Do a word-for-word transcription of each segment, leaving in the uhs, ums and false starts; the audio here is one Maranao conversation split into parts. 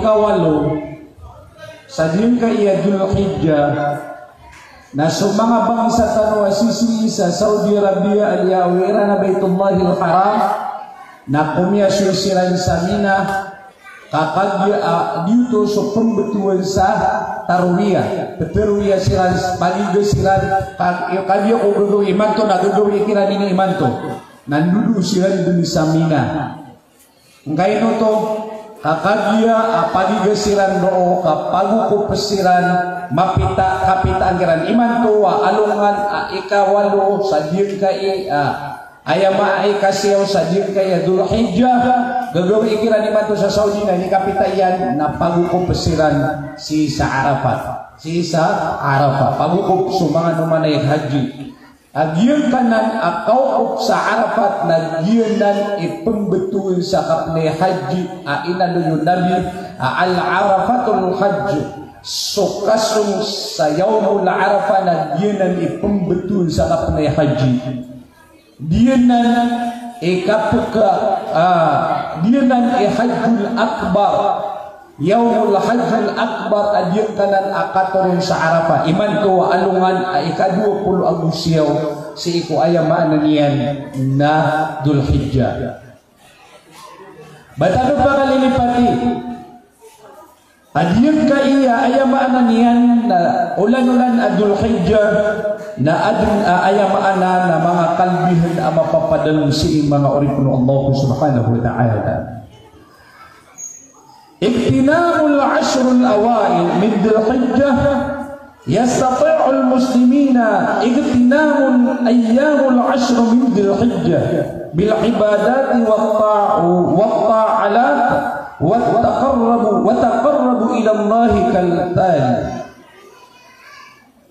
Ikawalo sa giyangkaya Dhul Hijjah, na so manga bangsa tano a sisii sa Saudi Arabia a liyawawi iran a Baitullahil Haram, na komiyasoy siran sa Mina, ka kagiya, ah, giyoto so pembetowan sa tarwiyah. Petarwiyah siran, pagiga siran, ka-, kagiya ko gagawii imanto, na gagawii kiran ini imanto. Na ndodo siran den sa Mina. Angkaino oto, ka kagiya a pagiga siran roo, ka pagokop siran, mapita, kapitaan kiran imanto a alongan a ikawalo sa giyangkai, a, aya ma-, a ikasiyaw sa giyangkai a Dhul Hijjah, gagawii kiran imanto sa Saudi na ini kapita iyan, na pagokop siran sii sa Arafat. Sii sa Arafat. Pagokop so manga nomanay haji. A giyangkanan a kaokop sa Arafat na giyanan i pembetowan sa kapnay haji a inaloy o Nabi a al-Arafatul Hajj. So kasong sa Yawmul Arafah na giyanan i pembetowan sa kapnay haji. Giyanan i kapeka, ah, giyanan i Hajjul Akbar. Yawmul Hajjil Akbar a giyangkanan a katoron sa Arafah. Imanto a alongan a ikadowa polo ago siyaw sii ko aya maana niyan na Dhul Hijjah. Ba tano pakalilipati a giyangkaya aya maana niyan na olan-olan a Dhul Hijjah, na aden a aya maana na manga kalbihan a mapapadalem sii manga oripen o Allah Subhanahu wa Ta'ala. Igtinamul ashrul awail min Dhil Hijjah, yastati'ul muslimina igtinamu ayyamul ashr min Dhil Hijjah bil ibadati wat ta'a-, wat ta'alat, wat taqarrubu, wat taqarrubu ila Allahi kal tali.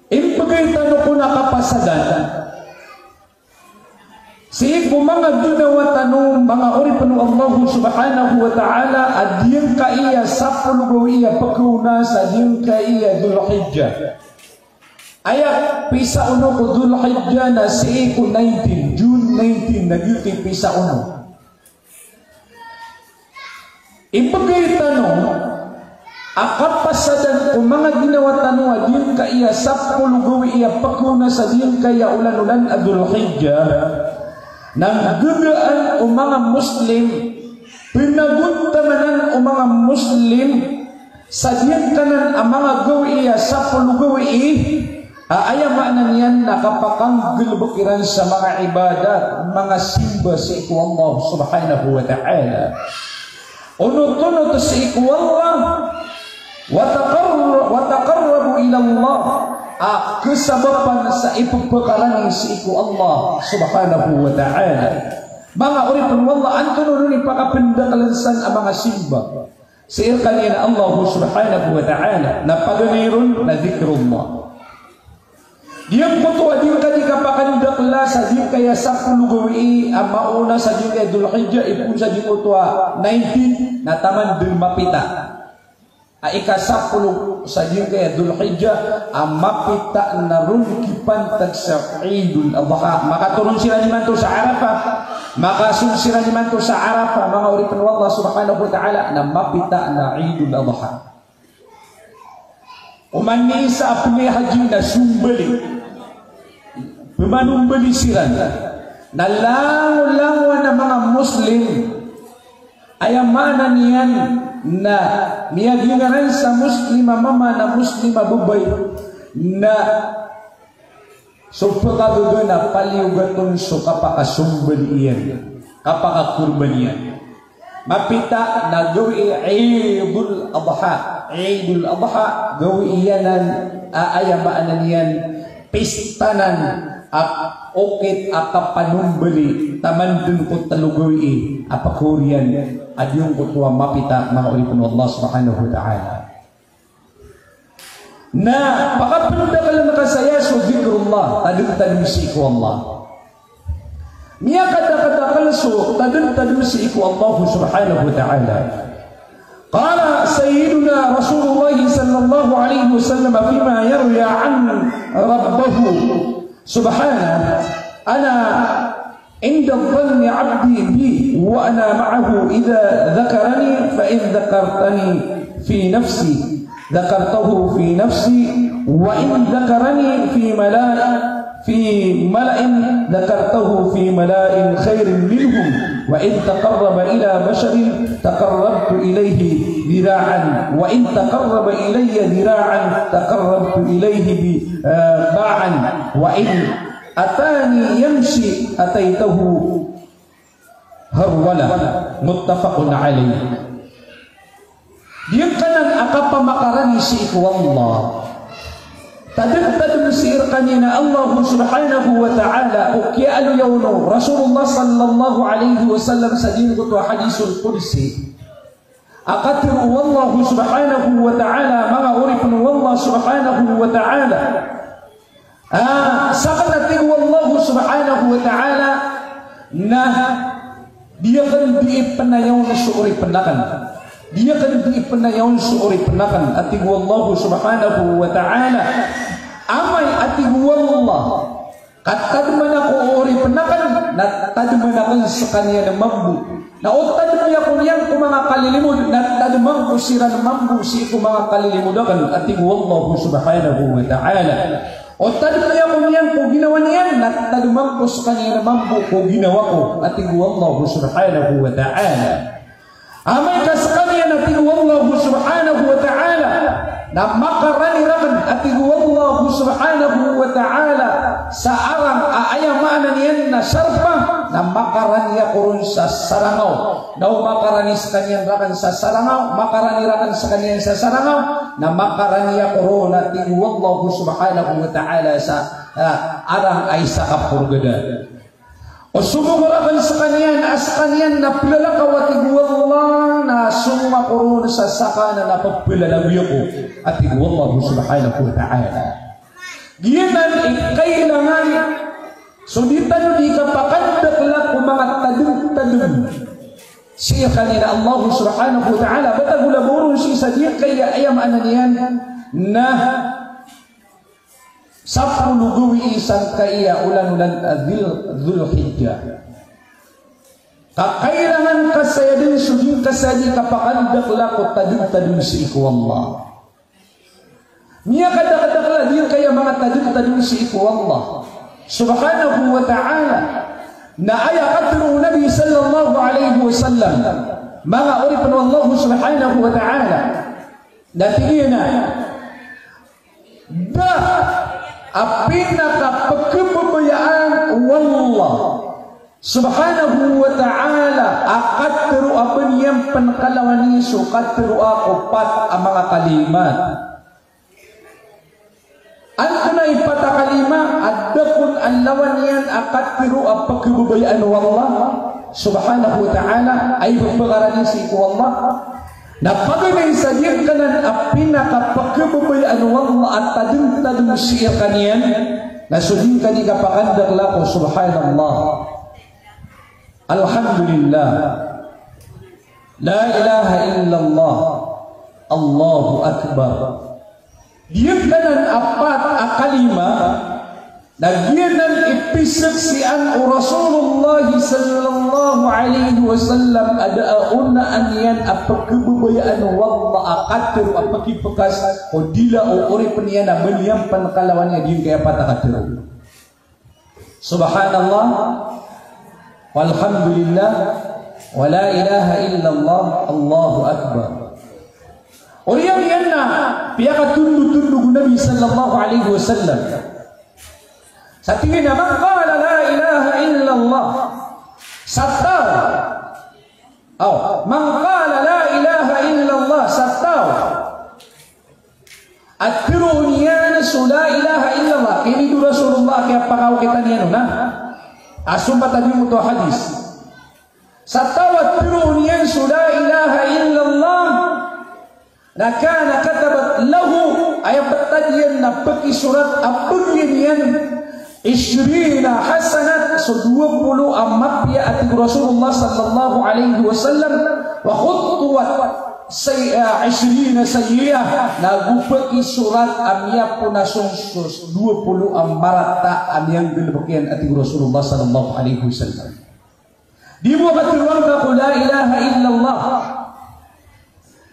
Imbegay tano kon a kapasadan sii ko manga ginawa tano, manga oripen o Allah Subhanahu wa Ta'ala, a giyangkaya sapolo gawii a pekaona sa giyangkaya Dhul Hijjah. Aya pisaono ko Dhul Hijjah na sii ko nineteen, June nineteen, na giyoto i pisaono. Ibegay tano a kapasadan ko manga ginawa tano a giyangkaya sapolo gawii a pekaona sa giyangkaya olan-olan a Dhul Hijjah, na gegaan o manga Muslim, penagontamanan o manga Muslim sa giyangkanan a manga gawii a sapolo gawii, a aya maana niyan na kapakanggalebek iran sa manga ibadat, manga simba sii ko Allah Subhanahu wa Ta'ala. Onot-onot sii ko Allah, wa taqarr-, wa taqarrabu ila Allah, a kesabapan sa ipepekarani sii ko Allah Subhanahu wa Ta'ala. Manga oripen o Allah, antonaa i pakapendakelen san a manga simba sii rekaniyan o Allah Subhanahu wa Ta'ala? Na paganay ron na dhikrullah. Giyangkoto a giyangkadi kapakandakela sa giyangkaya sapolo gawii a maona sa giyangkaya Dhul Hijjah, ipoon sa giyangkoto a nineteen, na taman den mapita. A ikasapolo sa giyangkaya Dhul Hijjah a mapita na ron kipantag sa Eidul Adha. Makatoron siran imanto sa Arafah. Makasong siran imanto sa Arafah, manga oripen o Allah Subhanahu wa Ta'ala, na mapita na Eidul Adha. Oman i isa a pemihaji na sombali. Pemanombali siran. Na langolangowan a manga Muslim. Aya maana niyan na miyagingaran sa Muslim a mama na Muslim a babay na so pekagaga na paliyogat on so kapakasombali iyan, kapakakorban iyan. Mapita na gawii Eidul Adha. Eidul Adha, gawii iyanan a aya maana niyan pistanan a okit a kapanombali taman den ko telo gawii a pekaoriyan a giyangkoto a mapita, manga oripen o Allah Subhanahu wa Ta'ala. Na pakapendakelen ka saya so dhikrullah, tadem-tadem sii ko Allah. Miyakadakadakel so tadem-tadem sii ko Allah Subhanahu wa Ta'ala. Qala Sayyiduna Rasulullah sallallahu alaihi wasallam fima yarwi an Rabbahu subhanahu, ana inda dhanni abdi bi wa ana ma'ahu idha dhakarani fa in dhakartani في نفسي ذكرته في نفسي، وإن ذكرني في ملأ، في ملأ ذكرته في ملأ خير منهم، وإن تقرب إلى بشر تقربت إليه ذراعا، وإن تقرب إلي ذراعا تقربت إليه ب-، آه، باعا، وإن أتاني يمشي أتيته هرولة. متفق عليه. Giyangkanan a kapamakarani sii ko Allah. Tadmtadm sii rkaniyan a Allah subhanahu wa ta'ala, o kiyaaloya on o Rasulullah sallallahu alaihi wasallam sa giyangkoto a hadisul qudsi. A katharo o Allah subhanahu wa ta'ala, manga oripn o Allah subhanahu wa ta'ala. Ah, sakn a tig o Allah subhanahu wa ta'ala na di akn dii pnayawn so oripn akn. Di akn dii pnayawn so oripn akn, a tig o Allah subhanahu wa ta'ala. Amay a tig o Allah ka tadman ako o oripn akn, na tadman akn skaniyan mambo. Na o tadmi ako niyan ko manga kalilimod, na tadman ko siran mambo sii ko manga kalilimod akn, a tig o Allah subhanahu wa ta'ala. O tadmi ako niyan ko ginawa niyan, na tadman ko skaniyan mambo ko ginawa ko, a tig o Allah subhanahu wa ta'ala. Amay ka skaniyan, a tig o Allah subhanahu wa ta'ala, na makarani rakn, a tig o Allah subhanahu wa ta'ala, sa arang a aya maana niyan na sarpa, na makarani ako ron sa sarangaw. Na o makarani skaniyan rakn sa sarangaw, makarani rakn skaniyan sa sarangaw, na makarani ako ron, a tig o Allah subhanahu wa ta'ala, sa, ah, arang a isa ka porgada. O sogo ko rakn skaniyan, a skaniyan na plalakaw, a tig o Allah, na somong ako ron sa saka na pepelalawi ako, a tig o Allah subhanahu wa ta'ala. Giyanan i kailangan so di tano dii kapakandakla ko manga tadmtadm sii rkaniyan a Allah subhanahu wa ta'ala. Bata golabaw ron sii sa giyangkaya, aya maana niyan na sapolo gawii sangkaya olan-olan a Dhul, Dhul Hijjah. Ka kailangan ka saya dn so di ngka saya dii kapakandakla ko tadmtadm sii ko Allah. Miyakadakdakl a giyangkaya manga tadmtadm sii ko Allah subhanahu wa ta'ala. Na aya katharo o Nabi sallallahu alaihi wasallam, manga oripn o Allah subhanahu wa ta'ala, na tig iyan a da a pinakapkhababayaan o Allah subhanahu wa ta'ala a katharo a ba niyan pn kalawani so katharo a ko pat a manga kalimat. Antonaa i pat a kalima a da kon a lawan iyan a katharo a pkhababayaan o Allah subhanahu wa ta'ala, a ipkhakarani sii ko Allah? Na paganay sa giyangkanan a pinakapkhababayaan o Allah a tadmtadm sii rkaniyan, na so di ngka dii kapakandakla ko subhanallah, alhamdulillah, la ilaha illallah, Allahu akbar. Giyangkanan a pat a kalima na giyanan i pizaksian o Rasulullah sallallahu alaihi wasallam a da a onaan iyan a pkhababayaan o Allah a katharo a pkipkas ko dila o oripn iyan a ba niyan pn kalawani a giyangkaya pat a katharo. Subhanallah, walhamdulillah, wa la ilaha illallah, Allahu Akbar. Oriyan iyan na piyakatondotondog o Nabi sallallahu alaihi wasallam. Sa tig iyan a, "Man qala la ilaha illallah." Sa taw. Aw, "Man qala la ilaha illallah." Sa taw a tharoon iyan so la ilaha illallah. Kinido Rasulullah, kiyapakaokitan iyan on a, a sompat a di moto a hadis. Sa taw a tharoon iyan so la ilaha illallah, na kana katabat lahu, aya ptad iyan na pkisorat a bagian iyan, ishrina hasanah, so dowa polo a mapiya, a tig o Rasulullah sallallahu alaihi wasallam, wa khutuwat say-, ah, ishrina sayyi'ah, na go pkisorat a miyapoon a song so dowa polo a marata a miyanggalbk iyan, a tig o Rasulullah sallallahu alaihi wasallam. Di bo katharo angka ko la ilaha illallah.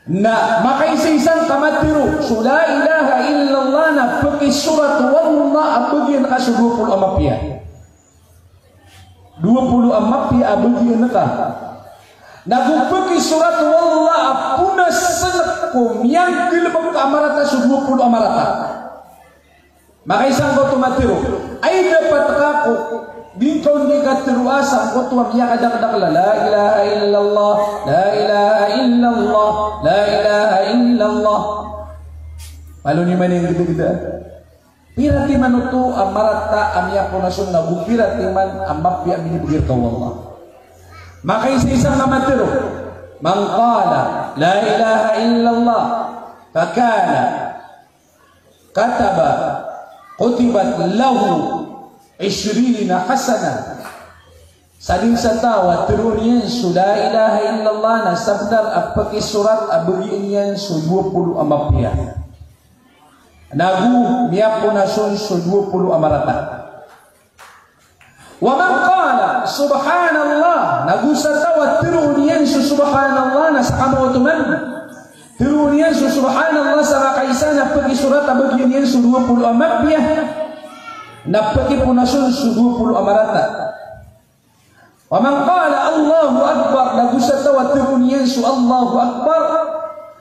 Na makaisaisa ngka matero so la ilaha illallah na pekisorat o Allah a bagian ka so dowa polo a mapiya. Dowa polo a mapiya a bagian ka. Na go pekisorat o Allah a ponasan ko miyanggalebek a marata so dowa polo a marata. Makaisa ngka oto matero. Ay dapat ka ko di ngka on di katero a sangkoto a miyakadakdakl a la ilaha illallah, la ilaha illallah, la ilaha illallah. Malo niyo man iyan gedageda. Pira timan oto a marata a miyaponas on na go pira timan a mapiya a minibegay rka o Allah. Makaisaisa ngka matero. Man qala la ilaha illallah fakana kataba, kutibat lahu ishrina hasanah. Sadn sa taw a teroon iyan so la ilaha illallah na sabenar a pekisorat a bagian iyan so dowa polo a mapiya. Na go miyaponas on so dowa polo a marata. Wa man qala subhanallah, na go sa taw a teroon iyan so subhanallah na sakamaoto man. Teroon iyan so subhanallah sa makaisa na pekisorat a bagian iyan so dowa polo a mapiya. Na pekiponas on so dowa polo a marata. Wa man qala Allahu Akbar, na go sa taw a teroon iyan so Allahu Akbar,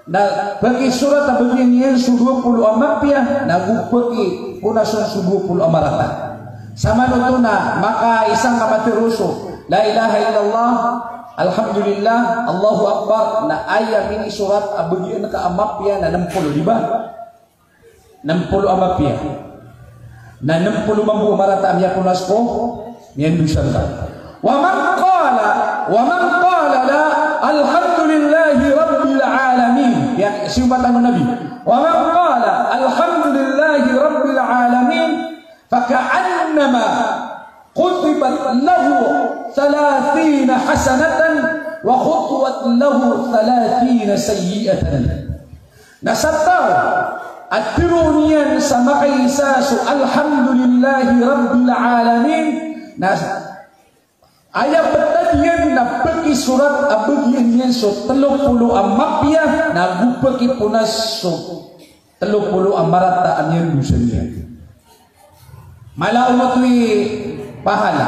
na pekisorat a bagian iyan so dowa polo a mapiya, na go pekiponas on so dowa polo a marata. Samanoto na makaisa ngka matero so la ilaha illallah, alhamdulillah, Allahu Akbar, na aya minisorat a bagian ka a mapiya na nem polo, di ba? Nem polo a mapiya. Na nem polo mambo a marata a miyaponas ko miyandosa ngka. Wa man qala, wa man qala la, alhamdulillahi rabbil alamin. Ya, siyombatan o Nabi. Wa man qala alhamdulillahi rabbil alamin, faka'annama kutibat lahu thalathina hasanatan wa khuttiyat lahu thalathina sayyi'atan. Na sa taw a teroon iyan sa makaisa so alhamdulillahi rabbil alamin, na aya petad iyan na pekisorat a bagian iyan so telo polo a mapiya, na go pekiponas so telo polo a marata a miyandosa niyan. Mala on oto i pahala.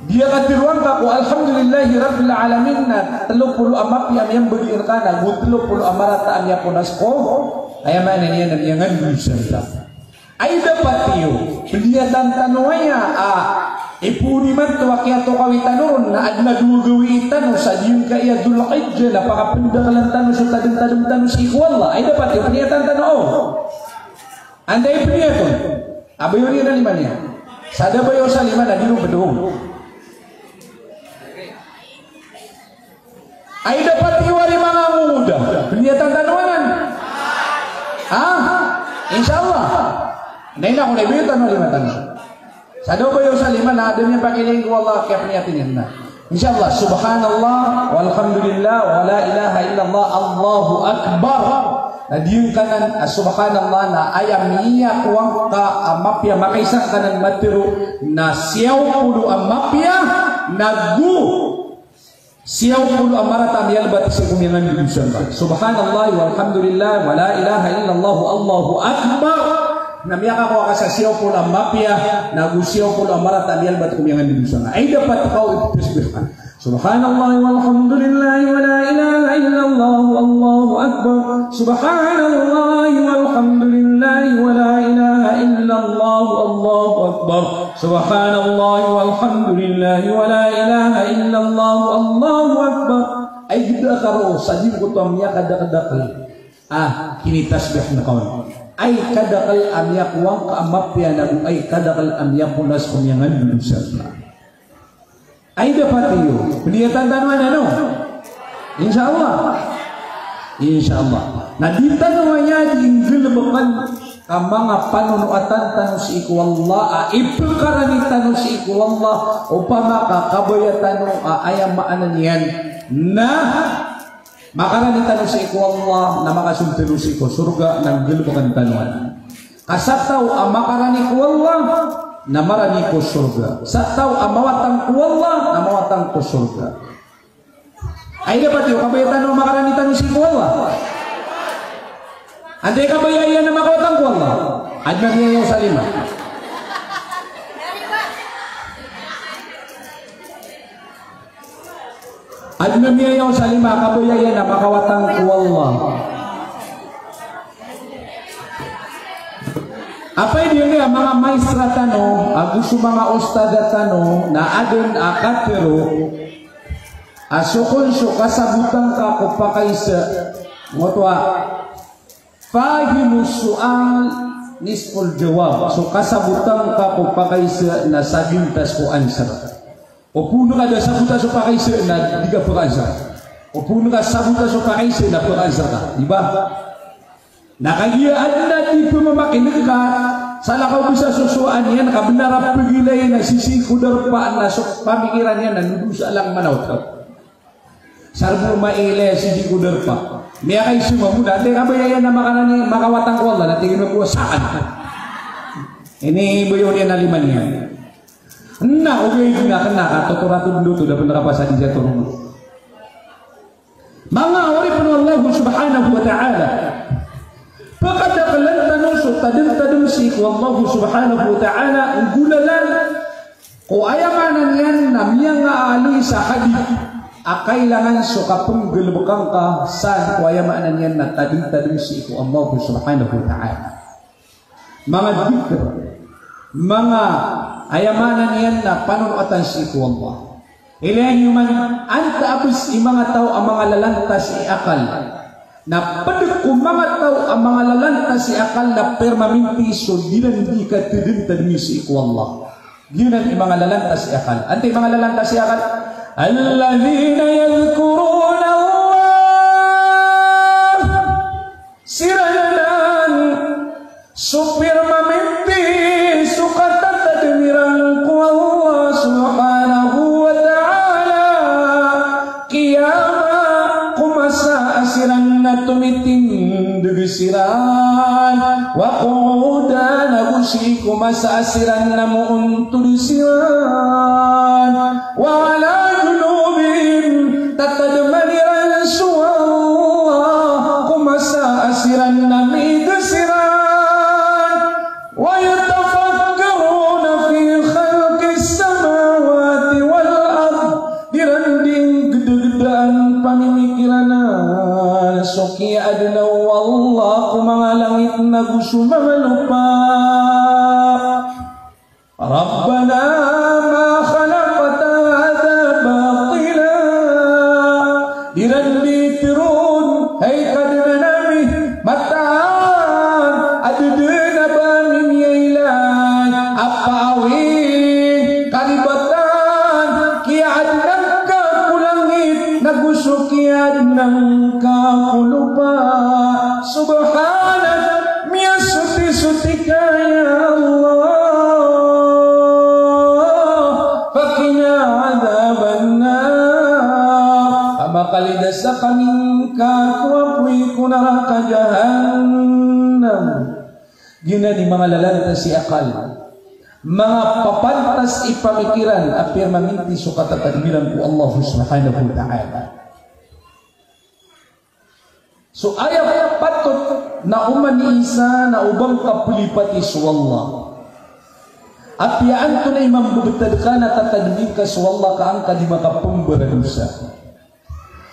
Di a kateroan ka ko alhamdulillahi rabbil alamin na telo polo a mapiya a miyambegi rka na go telo polo a marata a miyaponas ko, aya maana niyan na miyangandosa rka. Ay dapat iyo, peliyatan tano aya a ipoon imanto a kiyatokawi tano ron na aden a dowa gawii tano sa giyangkaya Dhul Hijjah na pakapendakelen tano so tademtadem tano sii ko Allah. Ay dapat iyo, peliyatan tano, o. Anda i peniyat on? Abayo niyan a lima niyan. Sa da bayo sa lima na di ron bedong. Ay dapat iyo a lima nga ngongoda. Peniyatan tano anan. Ha? Insha Allah. Na ina ko na ibayo tano a lima tano. Sa da bayo sa lima na aden iyan pakiling ko Allah kiyapeniyat iyan na. Insha Allah, subhanallah, walhamdulillah, wala ilaha illallah, Allahu Akbar. Na giyangkanan a subhanallah na aya miyakowa ngka a mapiya, makaisa ngka nan matero na siyaw polo a mapiya, na go siyaw polo a marata a miyalbat sii ko miyangandosa ngka. Subhanallah, walhamdulillah, wala ilaha illallah, Allahu Akbar. Na miyakakowa ka sa siyaw polo a mapiya, na go siyaw polo a marata a miyalbat ko miyangandosa ngka. Ay dapat ka o ipetasbih ka. Subhanallah walhamdulillah wala ilaha illallah wallahu akbar. Subhanallah walhamdulillah wala ilaha illallah wallahu akbar. Subhanallah walhamdulillah wala ilaha illallah wallahu akbar. Ay geda ka roo sa giyangkoto a miyakadakel. Ah, kinitasbih ngka on. Ay kadakel a miyakowa ngka a mapiya na go ay kadakel a miyaponas ko miyangandosa ngka. Ay dapat iyo, peniyatan tano anan, no? Insha Allah. Insha Allah. Na di tano aya di nggalebeken ka manga panonoatan tano sii ko Allah, a ipekarani tano sii ko Allah, opama ka kabaya tano, a aya maana niyan na makarani tano sii ko Allah, na makasold tano sii ko sorga, na nggalebeken tano anan. Ka sa taw a makarani ko Allah, na marani ko sorga. Sa taw a mawatang ko Allah, na mawatang ko sorga. Ay, dapat iyo kabaya tano a makarani tano sii ko Allah. Antaa i kabaya iyan a makawatan ko Allah? Adn a miyayaw sa lima. Adn a miyayaw sa lima a kabaya iyan a makawatan ko Allah. Apay di niyan manga maestra tano, ago so manga ustadha tano, na adn a katharo a so kon so kasabotan ka ko pakaiza, ngoto a, fahimus su'al nisful jawab. So kasabotan ka ko pakaiza na sabintas ko answer. O poon ka da sabota so pakaiza na di ka pakanswer. O poon ka sabota so pakaiza na pakanswer ka. Di ba? Na kagiya adn a di pmamakin'g ka, salakaw bisa so sowaan iyan, ka bnar a pagilay na sisii ko darpa na so pamikiran iyan na nodosa lang manawat ka. Sarbo mailay sisii ko darpa. Miyakaiza mambo na, antaa i kabaya iyan a makarani, makawatan ko Allah, na tig iyan mambo a sakan. Inibayaw niyan a lima niyan. Na ogaid na kna ka totoratod oto da pn kapasad iyan sa toron. Manga oripn o Allah subhanahu wa ta'ala, pakadaklan tano so tadmtadm sii ko Allah subhanahu wa ta'ala, nggolalan ko aya maana niyan na miyangaaloy sa hadith a kailangan so kapnggalbkan ka san ko aya maana niyan na tadmtadm sii ko Allah subhanahu wa ta'ala. Manga dhikr, manga aya maana niyan na panonoatan sii ko Allah. Ilaya niyo man, antaa bs i manga taw a manga lalantas i akal. Na pd ko manga taw a manga lalantas i akal na pirmaminti so di ran di katadmtadmi sii ko Allah. Giyanan i manga lalantas i akal. Antaa i manga lalantas i akal? Alladhina yadhkuruna Allah. Siran anan so pirmaminti so katatadmi ran ko Allah subhanahu wa ta'ala. Qiyama, ko masa a siran na tomitindg siran. Wa qu'udan, ago sii ko masa a siran na moontod siran. Wa ala junubihim, tatadman iran so Allah ko masa a siran na miiga siran. Wa yatafakkaruna fi khalqis samawati wal ard. Di ran di nggdagdaan pamimikiran so kiyaadna o Allah ko manga langit ago so manga lopa. Rabbana ma khalaqta hadha batila. Di ran di tharoon, hay Kadnan ami, mataan a da dn a ba ami miyailay a paawing, kalibatan, kiyaadna ngka ko langit ago so kiyaadna ngka ko lopa. Subhanak, miyasotisoti ka ya Allah. Faqina adhaban nar. Ka makalidasa kami ngka ko apoy ko naraka Jahannam. Giyanan i manga lalantas i akal. Manga papantas i pamikiran a pirmaminti so katatadmi ran ko Allah subhanahu wa ta'ala. So aya patot na oman i isa na o ba ngka plipati so Allah. Apiya antonaa i mambebetad ka na tatadmi ngka so Allah ka an ka di makapembaradosa.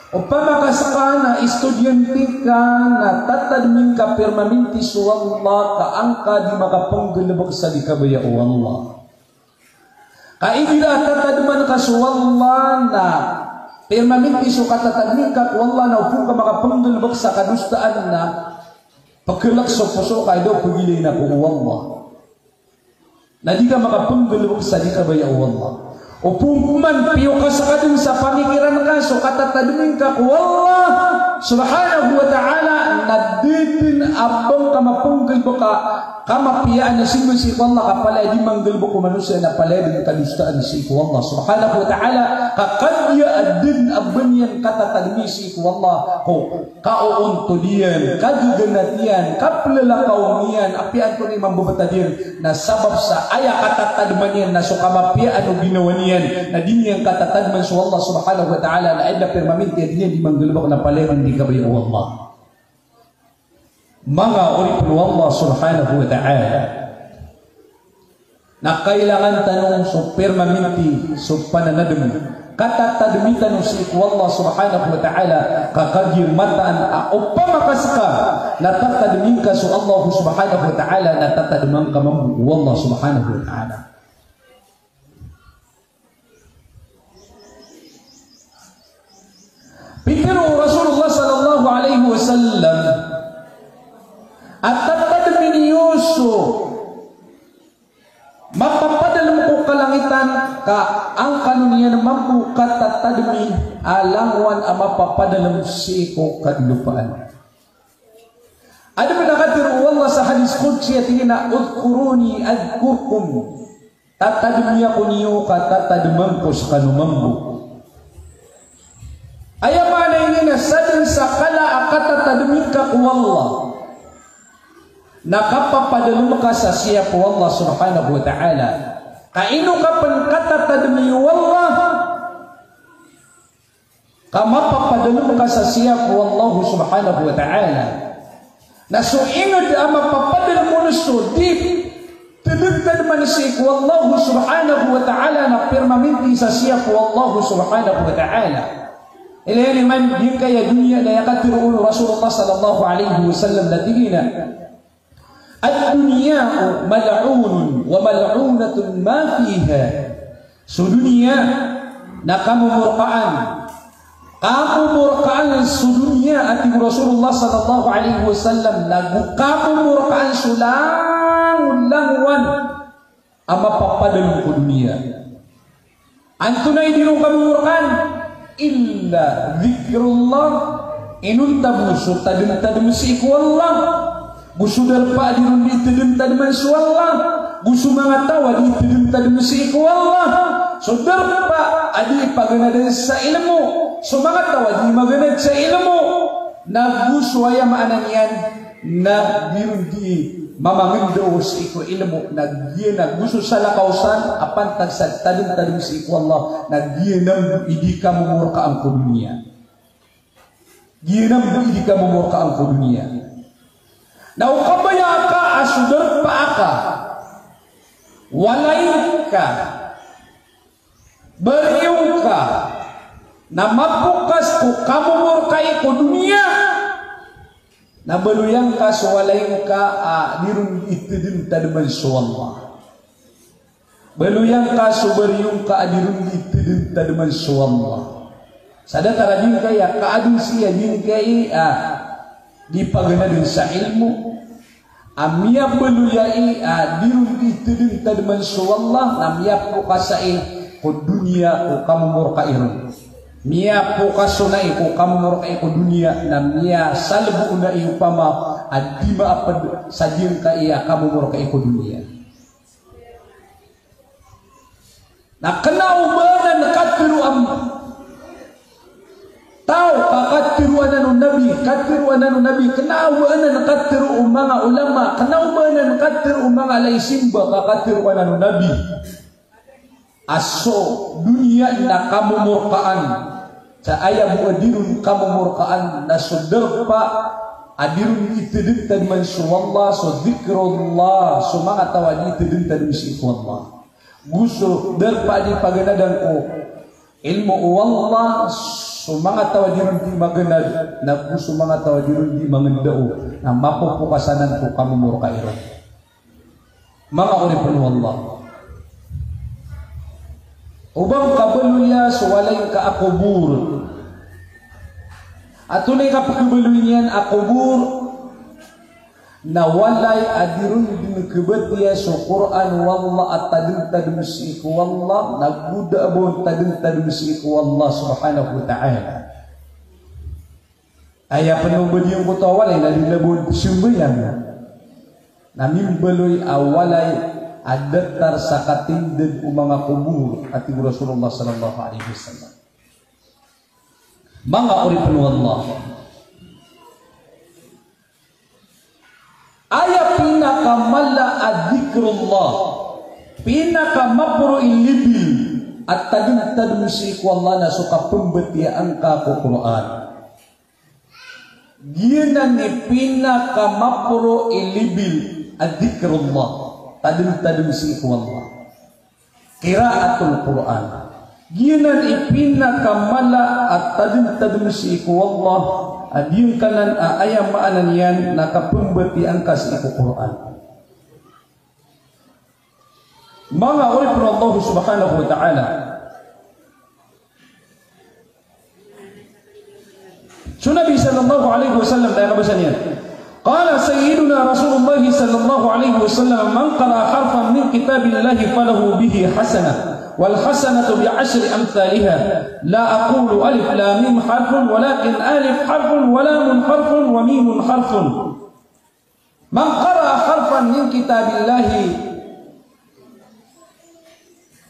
Opama ka ska na istudiyante ka na tatadmi ngka pirmaminti so Allah ka an ka di makapenggalebek sa di kabaya o Allah. Ka igira tatadman ka so Allah na pirmaminti so katatadmi ngka ko Allah na opama ka makapenggalebek sa kadosaan na pekelek so poso ka i da o pegilay na ko Allah. Na di ka makapenggalebek sa di kabaya o Allah. Opama man piyo ka seka den sa pamikiran ka so katatadmi ngka ko Allah subhanahu wa ta'ala, na di den a ba ngka mapnggalbka, ka mapiya a simba sii ko Allah, ka palaya di manggalbk o manosiya na palaya dn kadosaan sii ko Allah subhanahu wa ta'ala, ka kagiya adn a ba niyan katatadmi sii ko Allah ko kaontod iyan, kagaganat iyan, kaplalakaw niyan, apiya antonaa i mambabtad iyan, na sabap sa aya katatadman iyan na so kamapiyaan o ginawa niyan, na di niyan katatadman so Allah subhanahu wa ta'ala, na aya dn a pirmaminti a di niyan di manggalbk na palaya dn di kabaya o Allah. Manga oripn o Allah subhanahu wa ta'ala, na kailangan tano so pirmaminti, so pananadm. Katatadmi tano sii ko Allah subhanahu wa ta'ala, ka kagiya mataan a opama ka ska na tatadmi ngka so Allah subhanahu wa ta'ala, na tatadman ka mambo o Allah subhanahu wa ta'ala. Pitharo o Rasulullah sallallahu alaihi wasallam a tatadmi niyo so mapapadalm ko kalangitan, ka angkanon iyan mambo katatadmi a langowan a mapapadalm sii ko kadlopaan. Adn a katharo o Allah sa hadis qudsi a tig iyan a, "Udhkuruni adhkurkum." Tatadmi ako niyo ka tatadman ko skano mambo. Aya maana ini na sadn sa kala a katatadmi ka ko Allah na kapapadalm ka sa siyap o Allah subhanahu wa ta'ala. Ka ino ka pn katatadmi o Allah? Ka mapapadalm ka sa siyap o Allah subhanahu wa ta'ala. Na so ingd a mapapadalm on so di tadmtadman sii ko Allah subhanahu wa ta'ala na pirmaminti sa siyap o Allah subhanahu wa ta'ala. Ilay niyo man giyangkaya doniya na aya katharo o Rasulullah sallallahu alaihi wasallam na tig iyan a, "Ad-dunya mal'unun wa mal'unatun ma fiha." So doniya na kamomorkaan. Kamomorkaan so doniya, a tig o Rasulullah sallallahu alaihi wasallam, na go kamomorkaan so langolangowan a mapapadalm ko doniya. Antonaa i di ron kamomorkaan? Illa dhikrullah. Inonta bo so tadmtadm sii ko Allah. Go so darpa a di ron di tadmtadman so Allah. Go so manga taw a di tadmtadm sii ko Allah. So darpa a di paganadan sa ilmo. So manga taw a di maganad sa ilmo. Na go so aya maana niyan na di ron di mamangndao sii ko ilmo, na giya na go so salakaw san a pantag sa tadmtadm sii ko Allah, na giyanan i di kamomorkaan ko doniya. Giyanan i di kamomorkaan ko doniya. Na o kabaya ka a so darpa ka, walay ka, bariyo ka, na mapokas ko kamomorkai ko doniya, na baloyan ka so walay ka a di ron di tadmtadman so Allah. Baloyan ka so bariyo ka a di ron di tadmtadman so Allah. Sa datar a giyangkaya kaadn sii a giyangkai a di paganadan sa ilmo, a miyabaloy ai a di ron di tadmtadman so Allah, na miyapokasai ko doniya ko kamomorkai ron. Miyapokas on ai ko kamomorkai ko doniya, na miyasalbo on ai opama a di maapd sa giyangkai a kamomorkai ko doniya. Na kna o ba anan katharo a taw ka katharo anan o Nabi, katharo anan o Nabi, kna o ba anan katharo o manga ulama, kna o ba anan katharo o manga laisimba ka katharo anan o Nabi a so doniya na kamomorkaan. Sa aya bo a di ron kamomorkaan na so darpa a di ron di tadmtadman so Allah, so dhikrullah, so manga taw a di tadmtadm sii ko Allah. Go so darpa a di paganadan ko ilmo o Allah, so manga taw a di ron di maganad, na go so manga taw a di ron di mangndao, na mapopokas anan ko kamomorkai ron. Manga oripn o Allah. O ba ngka baloya so walay ngka a kobor. Antonaa i kapkhabaloy niyan a kobor? Na walay a di ron dn khabatiya so Qur'an o Allah a tadmtadm sii ko Allah, na go da a ba on tadmtadm sii ko Allah subhanahu wa ta'ala. Aya pn o ba giyangkoto a walay na di na bo sambayang na mimbaloy a walay a datar sa katindg o manga kobor, a tig o Rasulullah sallallahu alaihi wasallam. Manga oripn o Allah. Aya pinakamala a dhikrullah, pinakamaporo i level a tadmtadm sii ko Allah na so kapmbatiyaa ngka ko Qur'an. Giyanan i pinakamaporo i level a dhikrullah, tadmtadm sii ko Allah. Qiraatul Qur'an. Giyanan i pinakamala a tadmtadm sii ko Allah, a giyangkanan a aya maana niyan na kapmbatiyaa ngka sii ko Qur'an. Manga oripn o Allah subhanahu wa ta'ala. So Nabi sallallahu alaihi wasallam, aya kabasa niyan. Qala Sayyiduna Rasulullah sallallahu alaihi wasallam, "Man qara'a harfan min kitabillahi falahu bihi hasanah, wal hasanatu bi ashri amthaliha. La aqulu alif lam mim harfun, walakin alif harfun, wa lamun harfun, wa mimun harfun." Man qara'a harfan min kitabillahi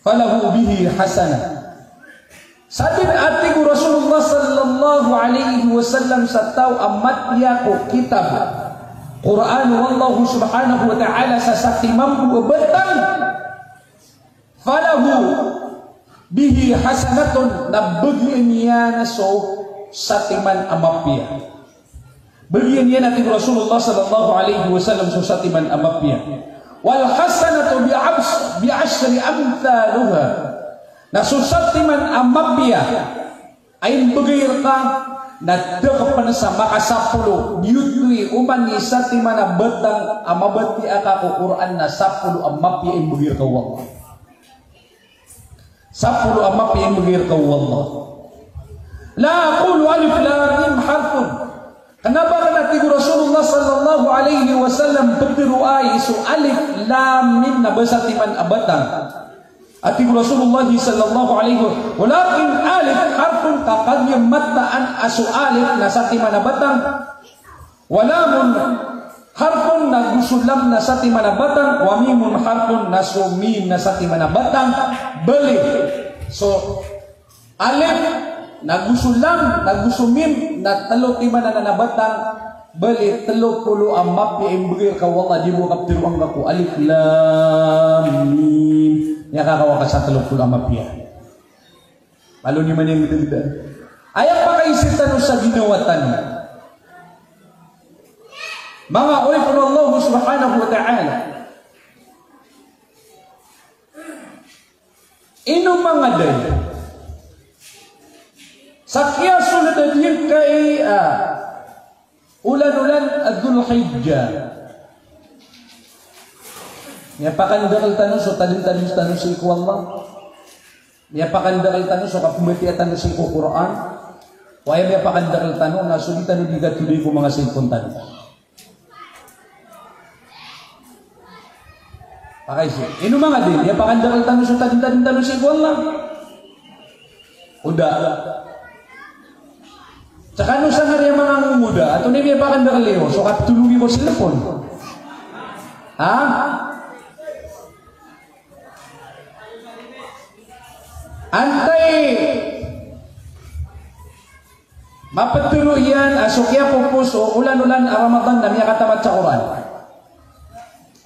falahu bihi hasanah. Sadn a tig o Rasulullah sallallahu alaihi wasallam sa taw a matiya ko kitab Qur'an o Allah subhanahu wa ta'ala sa satiman bo a batang, falahu bihi hasanatun, na bagian iyan so satiman a mapiya. Bagian iyan, a tig o Rasulullah sallallahu alaihi wasallam, so satiman a mapiya. Wal hasanatu bi abs-, bi ashri amthaliha. Na so satiman a mapiya a imbgay rka na dkpn sa makasapolo, giyoto i oman i satiman a batang a mabatiya ka ko Qur'an na sapolo a mapiya a imbgay rka o Allah. Sapolo a mapiya a imbgay rka o Allah. La aqulu alif lam mim harfun. Kna ba akn, a tig o Rasulullah sallallahu alaihi wasallam, ptharoay so alif lam mim na ba satiman a batang. A tig o Rasulullah sallallahu alaihi wa-, walakin alif harfun, ka kagiya mataan a so alif na satiman a batang. Wa lamun harfun, na go so lam na satiman a batang. Wa mimun harfun, na so mim na satiman a batang. Bali so alif, na go so lam, na go so mim, na tlo timan anan a batang, bali tlo polo a mapiya a imbgay rka o Allah, di bo kaptharoa angka ko alif lam mim. Miyakakawa ka sa tlo polo a mapiya. Malo niyo man iyan gdagda. Aya pakaiza tano sa ginawa tano. Manga oripn o Allah subhanahu wa ta'ala. Ino manga day sa kiyasold a giyangkai a olan-olan a Dhul Hijjah, miyapakandakl tano so tadmtadm tano sii ko Allah. Miyapakandakl tano so kapmbatiya tano sii ko Qur'an. Oway, miyapakandakl tano na so di tano di katoloi ko manga cellphone tano. Pakaiza. Ino manga day, miyapakandakl tano so tadmtadm tano sii ko Allah? O da. Skano sa ngari a manga ngongoda, antonaa i miyapakandakl iyo, so kaptoloi ko cellphone? Ha? Antaa i maptharo iyan a so kiyapopos o olan-olan a Ramadan na miyakatamat sa Qur'an?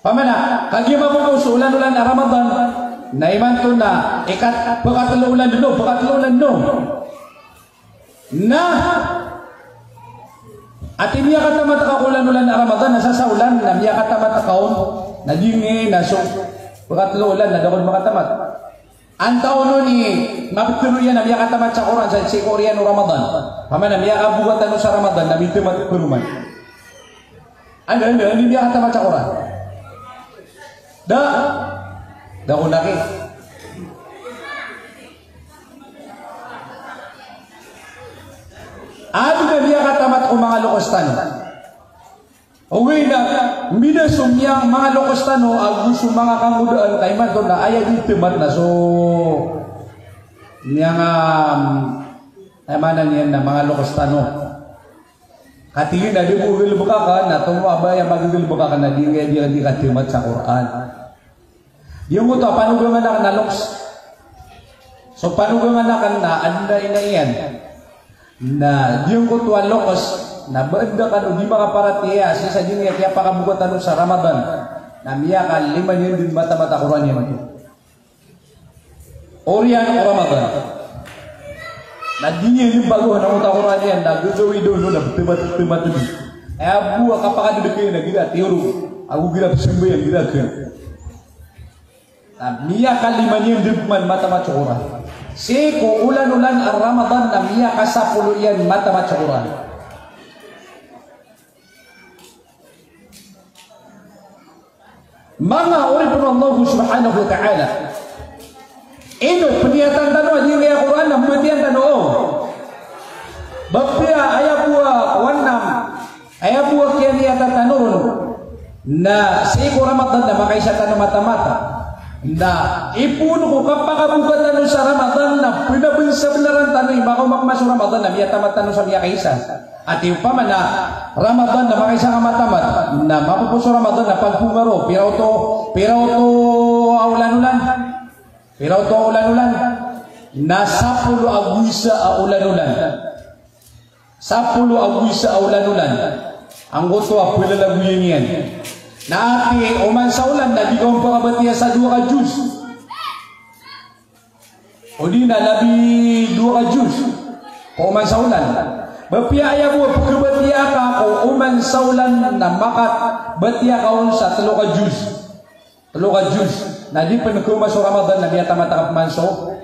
Pamana, kagiya mapopos o olan-olan a Ramadan na imanto na ikat-, pkatlo olan dn, pkatlo olan dn. Na ati miyakatamat ka ko olan-olan a Ramadan, na sasaolan na miyakatamat ka on, na giyangkai na so pkatlo olan na da kon makatamat. Antaa on i maptharo iyan a miyakatamat sa Qur'an sa sii ko oriyan o Ramadan? Pamana miyakaboga tano sa Ramadan na mitamat paroman. Anda, anda, anda miyakatamat sa Qur'an? Da. Da ko naki. Ado da miyakatamat ko manga loks tano. Ogaid na mbida so miyang manga loks tano ago so manga kangodaan ka imanto na aya di tamat na so miyang, ah, aya maana niyan na manga loks tano. Katii na di bo galbk akn, na tomo a ba aya magagalbk akn na di nga di, di ka tamat sa Qur'an. Giyangkoto a panogangan akn na loks. So panogangan akn na adn a ina iyan. Na giyangkoto a loks na ba anda kano di makaparatiyaya sii sa di nga kiyapakaboka tano sa Ramadan na miyakalima niyan dn matamat a Qur'an iyan. Oriyan o Ramadan. Na di niyan di pagowaan angkoto a Qur'an iyan, na gagawii dn on na btmat, btmat dn. Aya bo a kapakadadakay na gira tiyorog, ago gira pzambayang gira kn. Na miyakalima niyan dn pman matamat so Qur'an. Sii ko olan-olan a Ramadan na miyakasapolo iyan matamat so Qur'an. Manga oripn o Allah subhanahu wa ta'ala. Ino pniyatan tano a di nga aya Qur'an na mbatiyan tano on? Ba apiya aya bo a kowan na, aya bo a kiyaniyatan tano ron na sii ko Ramadan na makaisa tano matamata. Na ipoon ko kapakaboka tano sa Ramadan na pnabnsabnaran tano i makaoma pman so Ramadan na miyatamat tano sa miyakaisa. Ati opama na Ramadan na makaisa ka matamat, na mapopoon so Ramadan na pagpongaro, pira oto, pira oto a olan-olan? Pira oto a olan-olan? Na sapolo ago isa a olan-olan. Sapolo ago isa a olan-olan. Angkoto a plalagoyan iyan. Na ati oman sa olan na di ka on pakabatiya sa dowa ka juz. O di na labi dowa ka juz ko oman sa olan. Ba apiya aya bo a pkhabatiya ka ko oman sa olan na makabatiya ka on sa tlo ka juz. Tlo ka juz. Na di pn kaoma so Ramadan na miyatamat ka pman so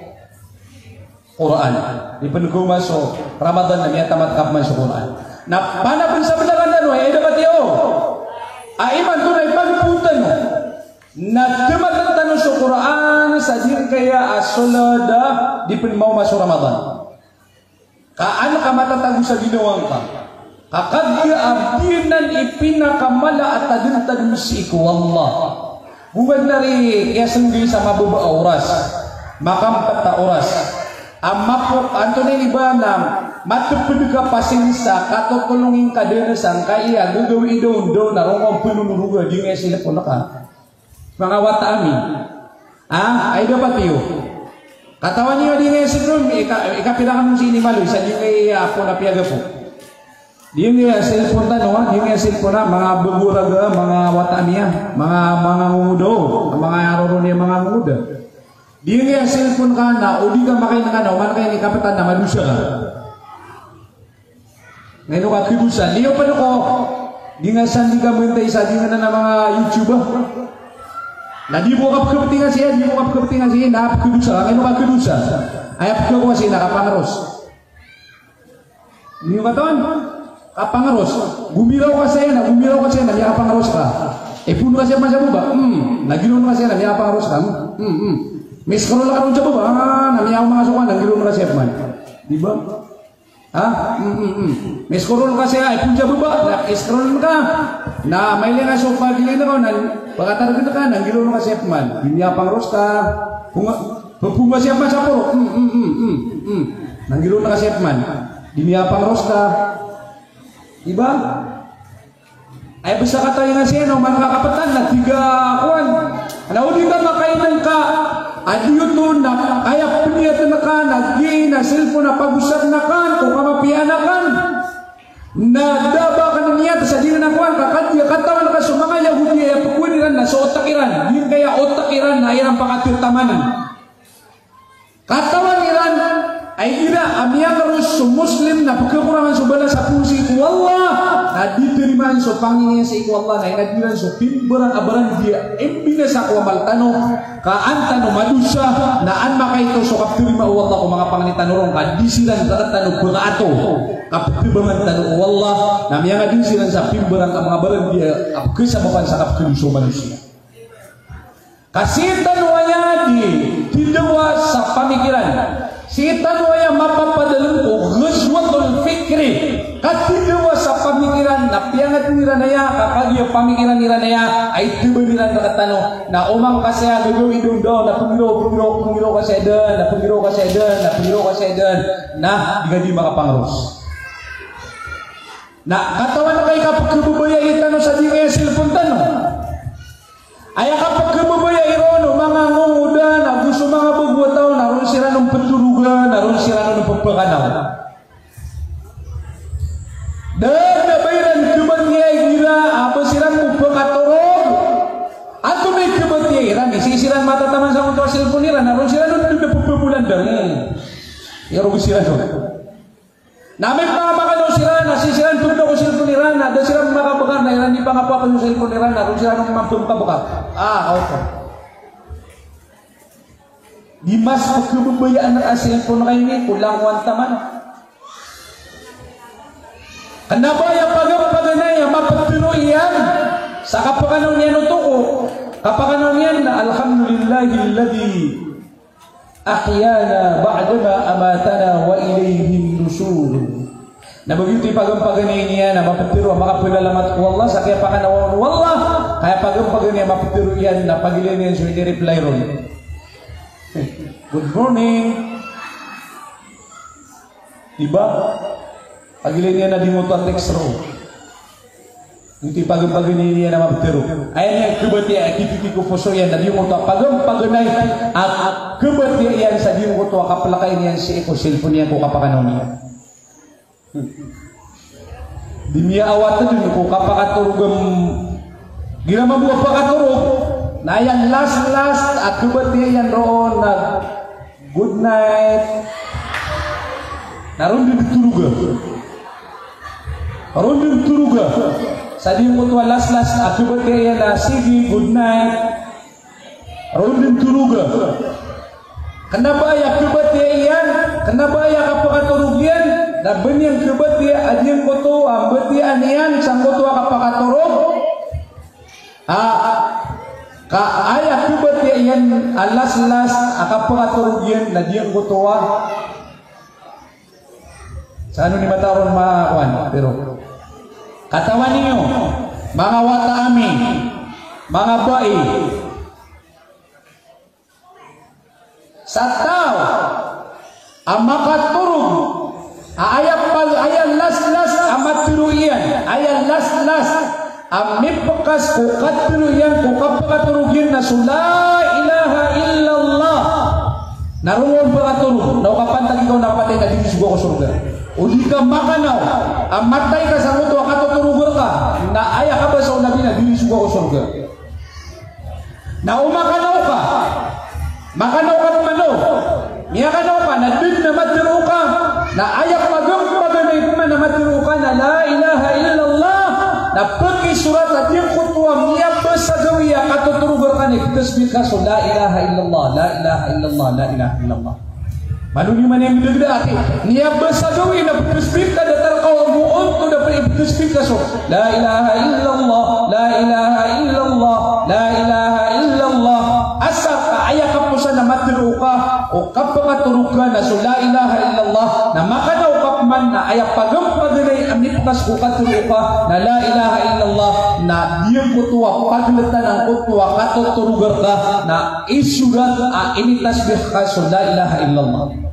Qur'an. Di pn kaoma so Ramadan na miyatamat ka pman so Qur'an. Na panabnsabnaran tano, aya dapat iyo. A imanto na ipagpoon tano na tamatn tano so Qur'an sa di kaya a solad a di pn maoma so Ramadan. Ka an ka matatago sa ginawa ngka. Ka kagiya a di nan i pinakamala a tadmtadm sii ko Allah. Gowad na ri kiyasnggi sa mababa a oras, makampt a oras. A mapok, antonaa ini ba na matpd ka pasinsa, katotolongin ka dn sa ngka iya gagawii daondaw na roo ka on pnonoroga di nga iya cellphone ka. Manga wata ami. Ah, ay dapat iyo. Katawan iyo di nga iya cellphone, ika, ikapira kano sii ni Maloy sa di nga iya apo na piyagapo. Di nga iya cellphone tano, ha? Di nga iya cellphone, ha? Manga bago raga, manga wata ami, ha? Manga, manga ngongoda, o. Manga aya roo niyan manga ngongoda. Di nga iya cellphone ka na, o di ka makain ka na, oman ka ini kaptan na madosa ka. Ngeno ka khadosa, liyo pn ko, di nga san di ka mantay sa di nga na manga YouTube. Na di bo ka pkhapetingan siya, di bo ka pkhapetingan siya, na pkhadosa, ngeno ka khadosa. Aya pkhakowa siya na kapangaros. Niyo katawan? Kapangaros. Gomiraw ka saya na, gomiraw ka saya na, miyakapangaros ka. Ipoon ka saya pman sa baba. Hmm. Na giraw ka saya na, miyakapangaros ka. Hmm, hmm. Miscroll ka ron sa baba. Ah, na miyaoma ka so kowan, na giraw ka saya pman. Di ba? Ha? Hmm, hmm, hmm. Miscroll ka saya, ipoon sa baba. Na scroll ka. Na mailay ka so pagilay na ka, na pakatargn ka, na giraw ka saya pman. Di miyapangaros ka. Pnga, pnga saya pman sa poro. Hmm, hmm, hmm, hmm, hmm. Na giraw ka saya pman. Di miyapangaros ka. Di ba? Ay bsa ka tawi nga siya, no, man ka kaptan na tiga kowan. Na o di ka makainang ka, a di oto na, aya pniyatn ka na giya na cellphone a pagosap na kan, ko kamapiyaan a kan. Na da ba ka niyat sa di na kowan ka, kagiya katawan ka so manga Yahudi a aya pkowan iran na so otak iran, giyangkaya otak iran na iran pakatataman. Katawan iran a igira a miyakaros so Muslim na pkhakorangan so balas a poon sii ko Allah, na di tarimaan so pangni iyan sii ko Allah, na inadn iran so pimbarang a barandiya, imbinasa ko amal tano, ka an tano madosa, na an makaito so kaptarima o Allah ko manga pangni tano ron, ka di siran rktano pkaato, ka pkhabangan tano o Allah, na miyangadn siran sa pimbarang a manga barandiya a pkhasabapan sa kapkhadosa o manosiya. Ka sii tano aya di, di dawa sa pamikiran. Sii tano aya mapapadalm ko ghazwatul fikri. Ka di dawa sa pamikiran, na piyangadn iran aya, ka kagiya pamikiran iran aya, ay tban iran rktano. Na oman ka saya gagawii daondaw, na pnggiraw, pnggiraw, pnggiraw ka saya dn, na pnggiraw ka saya dn, na pnggiraw ka saya dn. Na di ka di makapangaros. Na katawan ka i kapkhababayai tano sa di ngaya cellphone tano. Aya kapkhababayai ron o manga ngongoda na go so manga bago a taw na ron siran on ptoroga, na ron siran on pphakanaw. Da dn a ba iran khabatiya igira a ba siran on pphakatorog. Antonaa i khabatiya iran? Sii siran matataman sangkoto a cellphone iran, na ron siran on dn a pphapholan dn. Iyarog siran on. Na amay pn a makanaw siran, na sii siran pn ko cellphone iran, na da siran makabkar, na iran di pangapakay so cellphone iran, na ron siran on mambo makabkar. Ah, okay. Di mas pkhababayaan a cellphone ka ini, ko langowan taman. Kna ba aya paganaw, paganay a maptharo iyan sa kapakanaw niyan oto ko kapakanaw niyan na, "Alhamdulillahilladhi ahyana ba'dama amatana wa ilayhin nushur." Na ba giyoto i paganaw, paganay niyan a maptharo a makaplalamat ko Allah sa kiyapakanawan o Allah, ka aya paganaw, paganay a maptharo iyan na pagilayn iyan so ini-reply ron. Good morning. Di ba? Pagilayn iyan na di ngoto a text ron. Giyoto i paganaw, paganay niyan a maptharo. Aya niyan khabatiya a gioto i ko poso iyan na di ngoto a paganaw, paganay a khabatiya iyan sa di ngoto a kaplakay niyan sii ko cellphone iyan ko kapakanaw niyan. Di miyaawat dn ko kapakatorog, igira mambo a pakatorog, na aya last, last a khabatiya iyan ron na good night. Na ron dn toroga. Ron dn toroga. Sa di ngoto a last, last a khabatiya iyan na sige, good night. Ron dn toroga. Kna ba aya khabatiya iyan, kna ba aya kapakatorog iyan, na ba niyan khabatiya a di ngoto a mbatiyaan iyan sangkoto a kapakatorog. Ah, ka aya khabatiya iyan a last, last a kapakatorog iyan na di ngoto a Sa ano ni mataron ma-, kuwan, pero katawan iyo, manga wata ami, manga bai. Sa taw a makatorog, a aya pal-, aya last, last a matharo iyan, aya last, last a mipkas ko katharo iyan ko kapakatorog iyan na so la ilaha illallah. Na ron on pakatorog, na o kapantag ikaw na patay na di risoga ko sorga. O di ka makanaw a matay ka sangkoto a katotorog rka, na aya kabasa o Nabi na di risoga ko sorga. Na o makanaw ka, makanaw ka pman o miyakanaw ka na da dn a matharo ka, na aya paganaw, paganay pman a matharo ka na la ilaha illallah, na pkisorat a giyangkoto a miyabasa gawii a katotorog rka na iptasbih ka so la ilaha illallah, la ilaha illallah, la ilaha illallah. Malo niyo man iyan gdagdaa, ati, miyabasa gawii na ptasbih ka, datar ka o ago onto da pn iptasbih ka so la ilaha illallah, la ilaha illallah, la ilaha illallah. Asar ka aya kaposan a matharo ka o kapakatorog ka na so la ilaha illallah, na makanaw ka pman na aya paganaw, paganay a mipkas ko katharo ka na la ilaha illallah, na giyangkoto a pagltan angkoto a katotorog rka na isorat a initasbih ka so la ilaha illallah.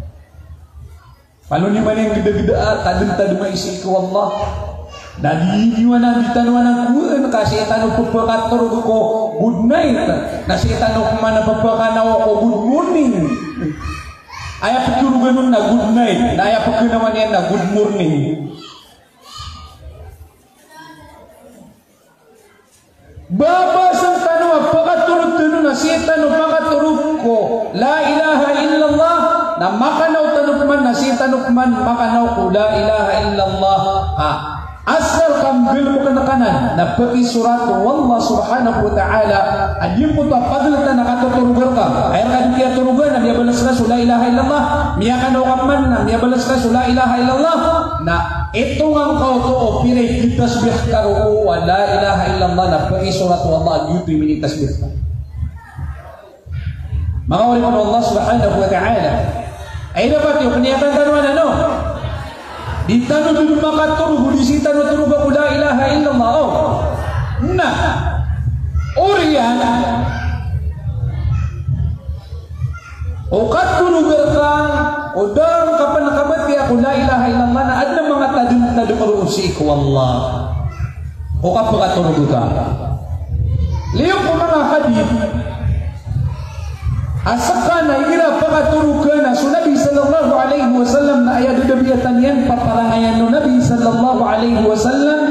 Malo niyo man iyan gdagdaa, tadmtadmai sii ko Allah. Na di niyo anan, di tano anan kowaan ka sii tano pphakatorog ko good night, na sii tano pman pphakanaw ko good morning. Aya ptorogan on na good night, na aya pkanawan iyan na good morning. Babasn tano a pakatorog tano na sii tano pakatorog ko la ilaha illallah, na makanaw tano pman na sii tano pman makanaw ko la ilaha illallah. Ha. Asar ka mblbkn ka nan na pkisorat o Allah subhanahu wa ta'ala a giyangkoto a pagltan a katotorog rka. Aya rka di kiyatorogan na miyabalas ka so la ilaha illallah. Miyakanaw ka pman na miyabalas ka so la ilaha illallah. Na itongan ka oto o pira i ptasbih ka roo a la ilaha illallah na pkisorat o Allah a giyoto i minitasbih ka. Manga oripn o Allah subhanahu wa ta'ala. Ay dapat iyo, pniyatan tano anan, no? Di tano dn makatorog o di sii tano toroga ko la ilaha illallah, o. Na oriyan o katorog rka O da ngka pn kabatiya ko la ilaha illallah na adn a manga tadm-tadm roo sii ko Allah ko kapakatorog ka. Liyo ko manga hadith a ska na igira pakatorog ka na so Nabi sallallahu alaihi wasallam na aya dadabiyatan iyan paparangayan o Nabi sallallahu alaihi wasallam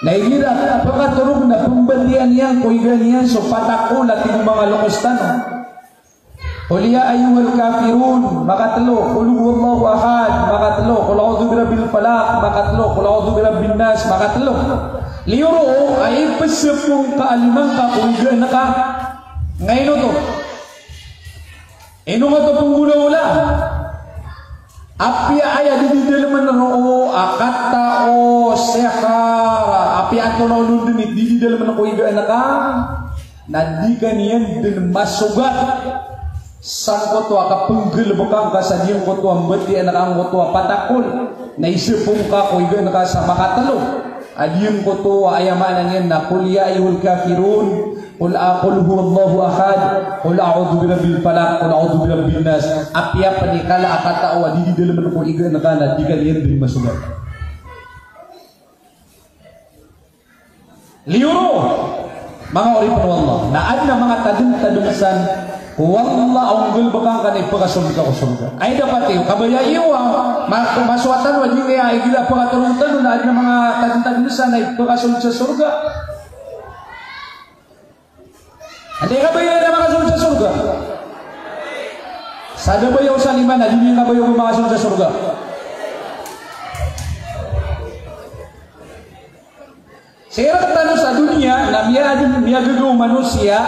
na igira pakatorog na pmbatiyan iyan ko iga niyan so patakol a tig o manga lokes tano. Qul ya ayyuhal kafirun, makatlo. Qul huwallahu ahad, makatlo. Qul a'udhu birabbil falaq, makatlo. Qul a'udhu birabbin nas, makatlo. Liyo roo a ipsapong ka a lima ngka ko iga ngka. Ngaino oto? Ino ngka oto pnggolawla? Apiya aya di didalmn roo a katao, sihar, apiya antonaa onon dn i di didalmn ko iga ngka na di ka niyan dn masogat sangkoto a kapnggalbka ngka sa giyangkoto a mbatiya ngka angkoto a patakol. Na isapong ka ko iga ngka sa makatlo a giyangkoto a aya maana niyan na qul ya ayyuhal kafirun, qul a, qul huwallahu ahad, qul a'udhu birabbil falaq, qul a'udhu birabbin nas. Apiya pn i kala a katao a di didalmn ko iga ngka na di ka niyan dn masogat. Liyo roo, manga oripn o Allah, na adn a manga tadm-tadm san ko Allah a onggalbka ngka na ipakasold ka ko sorga. Ay dapat iyo, kabaya iyo a ma-, masowa tano a di niyan igira pakatorog tano na adn a manga tadm-tadm san na ipakasold sa sorga. Anda i kabaya iyan a makasold sa sorga? Sa da baya o salima na di niyan kabaya o makasold sa sorga. Sii rktano sa doniya na miyadn, miyagaga o manosiya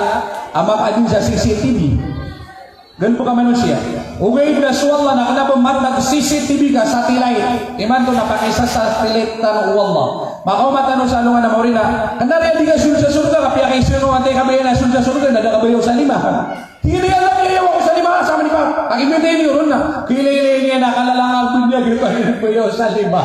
a makaadn sa C C T V. Galbk a manosiya. Ogaid na so Allah na kna ba matag C C T V ka satellite. Imanto na pakisa-satellite tano o Allah. Makaoma tano sa alongan a maori na kna aya di kasold sa sorga, kapiya kaisa o antaa i kabaya na sold sa sorga na da kabaya o salima. Tig iyan a miyayawa ko salima sa manipar. Pagimintay niyo ron na kilaylay niyan a kalalangan ko niyan, di kabaya o salima.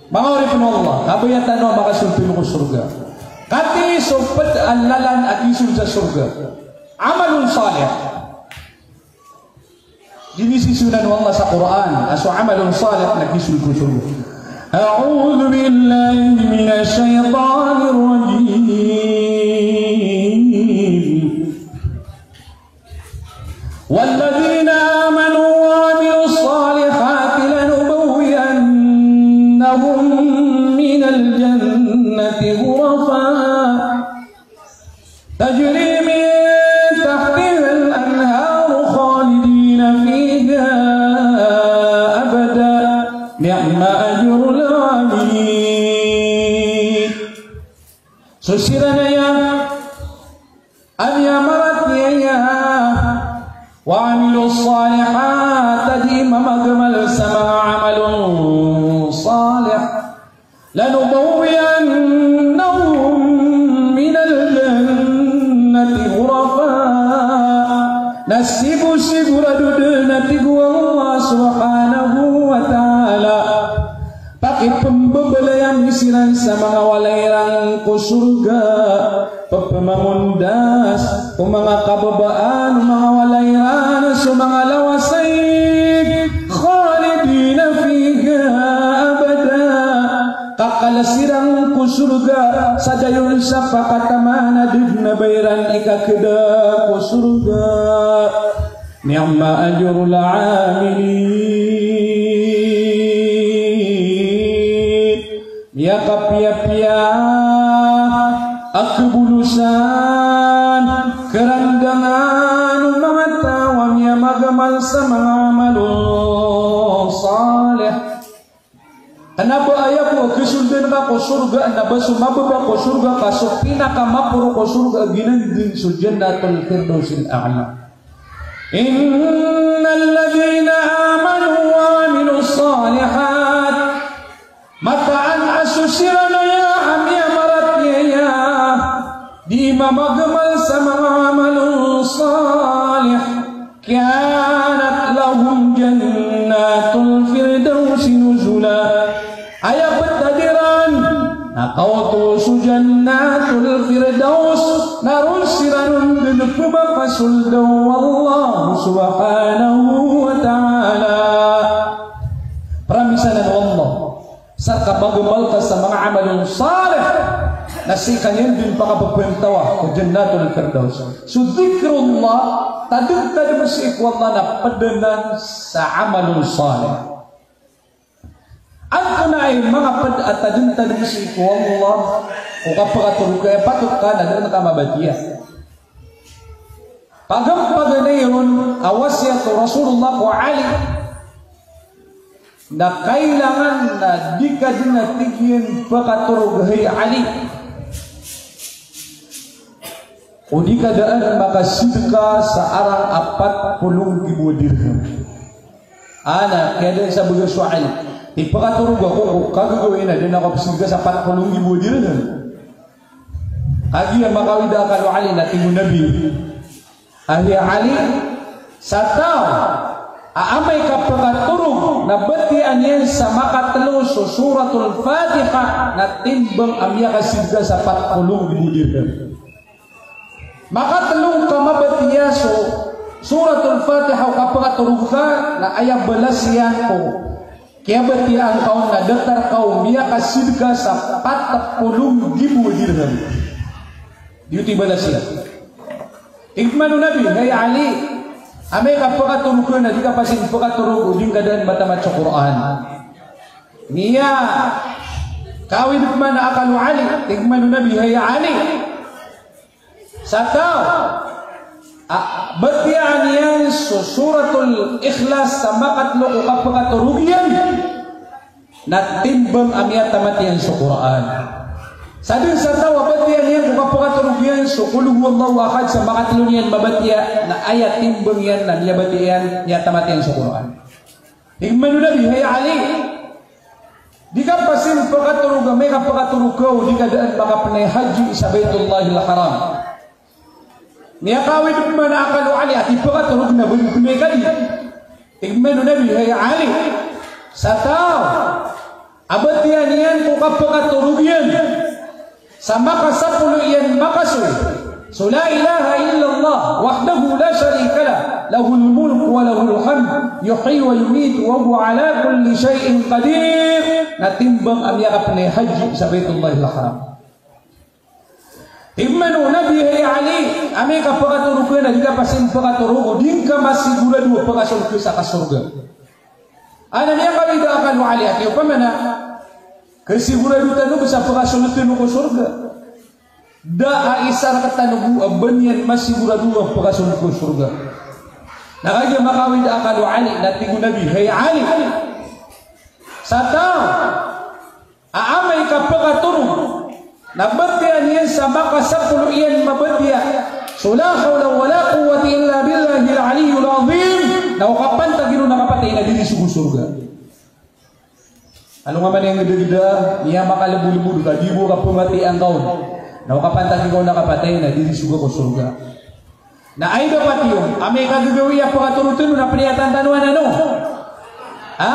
Manga oripn o Allah, kabaya tano a makasold tano ko sorga. Katii so pd a lalan a kisold sa sorga. Amalun salih. Giya i sisonan o Allah sa Qur'an a so amalun salih na kisold ko sorga. A'udhu billahi minash shaytanir rajim. والذين آمنوا وعملوا الصالحات لنبوئنهم من الجنة غرفا تجري من تحتها الأنهار خالدين فيها أبدا نعم أجر العاملين. So siran aya a miyamaratiyaya, wa amilus salihat, a dii mamagamal sa manga amalun salih, lanubawwi'annahum minal jannati ghurafa. Na sibo-sigorado dn a tig o Allah subhanahu wa ta'ala, pakipmbabalayan mi siran sa manga walay iran ko sorga, pphamangondas ko manga kababaan o manga walay iran so manga lawas a ig, khalidina fiha abada. Kakal siran ko sorga sa dayon sa pakataman a da dn a ba iran ikakda ko sorga. Ni'ma ajrul amilin. Miyakapiyapiya a kabolosan, karandangan o manga taw a miyamagamal sa manga amalun salih. Kna ba aya bo a kasoldan ka ko sorga, na ba so mababa ko sorga ka so pinakamaporo ko sorga a giyanan dn so Jannatul Firdausil A'la. Innal ladhina amanu wa amilus salihat. Mataan a so siran aya a miyamaratiyaya, dii mamagamal sa manga amalun salih. Kanat lahum jannatul firdausi nuzula. Aya pd a dii ran Na kaoto so Jannatul Firdaus, na roo siran on dn pphakasolda o Allah subhanahu wa ta'ala. Pramisan o Allah sa kapagamal ka sa manga amalon salih, na sii ka niyan dn pakapphantawaa ko Jannatul Firdaus. So dhikrullah, tadmtadm sii ko Allah na pd anan sa amalon salih. Antonaa i manga pd a tadmtadm sii ko Allah ko kapakatorog ka, aya patot ka na dn ka mabatiya. Paganapaganay ron a wasiyat o Rasulullah ko Ali, na kailangan na di ka dn a tig iyan pakatorog, hay Ali, o di ka daan makasidka sa arang a pat polo nggibo a dirham. Ana, kiyadaan sa bgan so Ali, tig, pakatorog ako ko kagagawii na daan ako psidka sa pat polo nggibo a dirham. Kagiya makawid a akal o Ali na tig o Nabi, hay Ali, sa taw a amay ka pakatorog na batiyaan iyan sa makatlo so Suratul Fatiha, na timbang a miyakasidka sa pat polo nggibo a dirham. Makatlo ka mabatiya so Suratul Fatiha o kapakatorog ka, na aya balas iyan ko kiyabatiyaan ka on na datar ka o miyakasidka sa pat polo nggibo a dirham. Giyoto i balas iyan. Tig man o Nabi, hay Ali, amay ka pakatorog ka na di ka pasin pakatorog o di ngka daan matamat so Qur'an. Miyakawid pman a akal o Ali, tig man o Nabi, hay Ali, sa taw a batiyaan iyan so Suratul Ikhlas sa makatlo ko kapakatorog iyan, na timbang a miyatamat iyan so Qur'an. Sa dn sa taw a batiyaan iyan ko kapakatorog iyan so Qul huwallahu ahad sa makatlo niyan mabatiya, na aya timbang iyan na miyabatiya iyan, miyatamat iyan so Qur'an. Tig man o Nabi, hay Ali, di ka pasin pakatorog, amay ka pakatorog ka o di ka daan makapnay haji sa Baitullahil Haram. Miyakawid pman a akal o Ali a tig pakatorog na ba pnay ka di. Tig man o Nabi, hay Ali, sa taw a batiyaan iyan ko kapakatorog iyan sa makasapolo iyan makasoy so la ilaha illallah wahdahu la sharika lah, lahul mulku wa lahul hamd, yuhyi wa yumitu wa huwa ala kulli shay'in qadir, na timbang a miyakapnay haji sa Baitullahil Haram. Tig man o Nabi, hay Ali, amay ka pakatorog ka na di ka pasin pakatorog o di ngka masigurado a pakasold ka sa kasorga. Ana, miyakawid a akal o Ali a tig, opama na kasigurado tano sa pakasold tano ko sorga, da a isa rktano bo a ba niyan masigurado a pakasold ko sorga. Na kagiya makawid a akal o Ali na tig o Nabi, hay Ali, sa taw a amay ka pakatorog na batiyaan iyan sa makasapolo iyan mabatiya so la hawla wala quwwata illa billahil aliyyil azim, na o kapantagi ron a kapatay na di dii sogo sorga. Alongan man iyan gdagda, miyamakalbolbol ka, di bo kapmatiyaan ka on, na o kapantagi ka on a kapatay na di dii sogo ko sorga. Na aya dapat iyo, amay ka gagawii a pakatorog tano na pniyatan tano anan, no? Ha?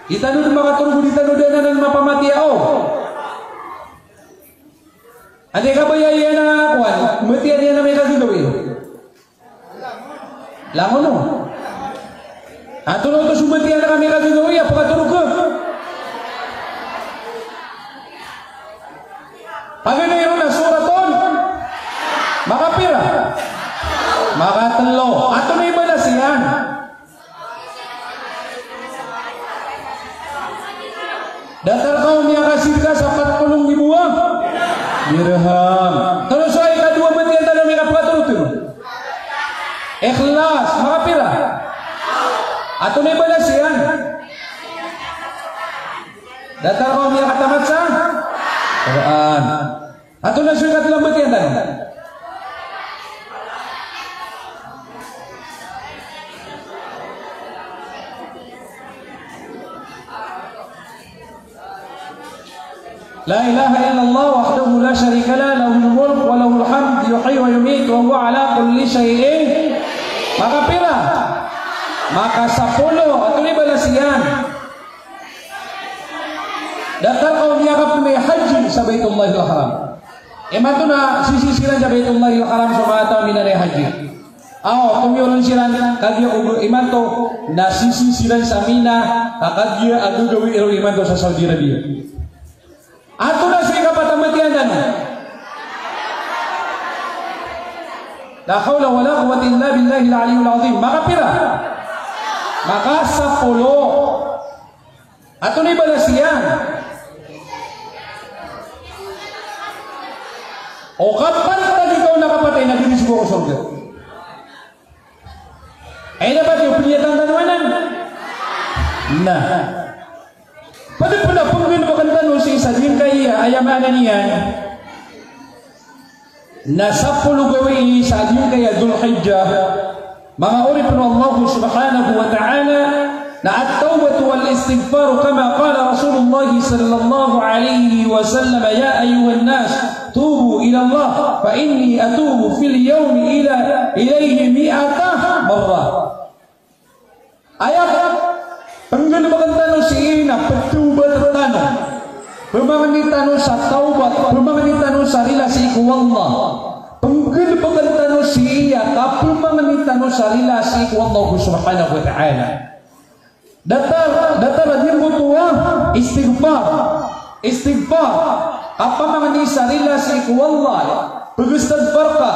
Di tano dn makatorog o di tano dn anan mapamatiya, o. Antaa i kabaya iyan a kowan, matiyaan iyan amay ka gagawii. Langon, o. Antonaa oto so matiyaan ka amay ka gagawii a pakatorog ka? Paganay ron a surat on. Makapira? Makatlo. Antonaa i balas iyan? Datar ka o miyakasidka sa pat polo nggibo a dirham. Tano so ikadowa matiyaan tano amay ka pakatorog tano? Ikhlas. Makapira? Antonaa i balas iyan? Datar ka o miyakatamat sa Qur'an. Antonaa so ikatlo a matiyaan tano? La ilaha illallah wahdahu la sharika lah, lahul mulku wa lahul hamd, yuhyi wa yumitu wa huwa ala kulli shay'in. Makapira? Makasapolo. Antonaa i balas iyan? Datar ka o miyakapnay haji sa Baitullahil Haram. Imanto na sisii siran sa Baitullahil Haram so manga taw a minanay haji. Aw, tomiyoron siran, kagiya ko imanto na sisii siran sa Mina, ka kagiya a gagawii ron imanto sa Saudi Arabia. Antonaa so ikapat a matiyan tano? La hawla wala quwwata illa billahil aliyyil azim. Makapira? Makasapolo. Antonaa i balas iyan? O kapantag i kaon a kapatay na di rizko ko sorga. Aya dapat iyo piyatan tano anan. Na. Pd pn a pnggalbkn tano sii sa giyangkaya, aya maana niyan na sapolo gawii sa giyangkaya Dhul Hijjah. Manga oripn o Allah subhanahu wa ta'ala, na at-tawbatu wal istighfar kama qala Rasulullah sallallahu alaihi wasallam, "Ya ayyuhan nas, tubu ila Allah, fa inni atubu fil yawmi ila, ilayhi mi'ata marrah." Aya pnggalbkn tano sii na ptawbat tano. Pmangni tano sa tawbat, pmangni tano sa rila sii ko Allah. Pnggalbkn tano sii a kapmangni tano sa rila sii ko Allah subhanahu wa ta'ala. Datar, datar a giyangkoto a istighfar. Istighfar. Kapamangni sa rila sii ko Allah. Pag-istighfar ka.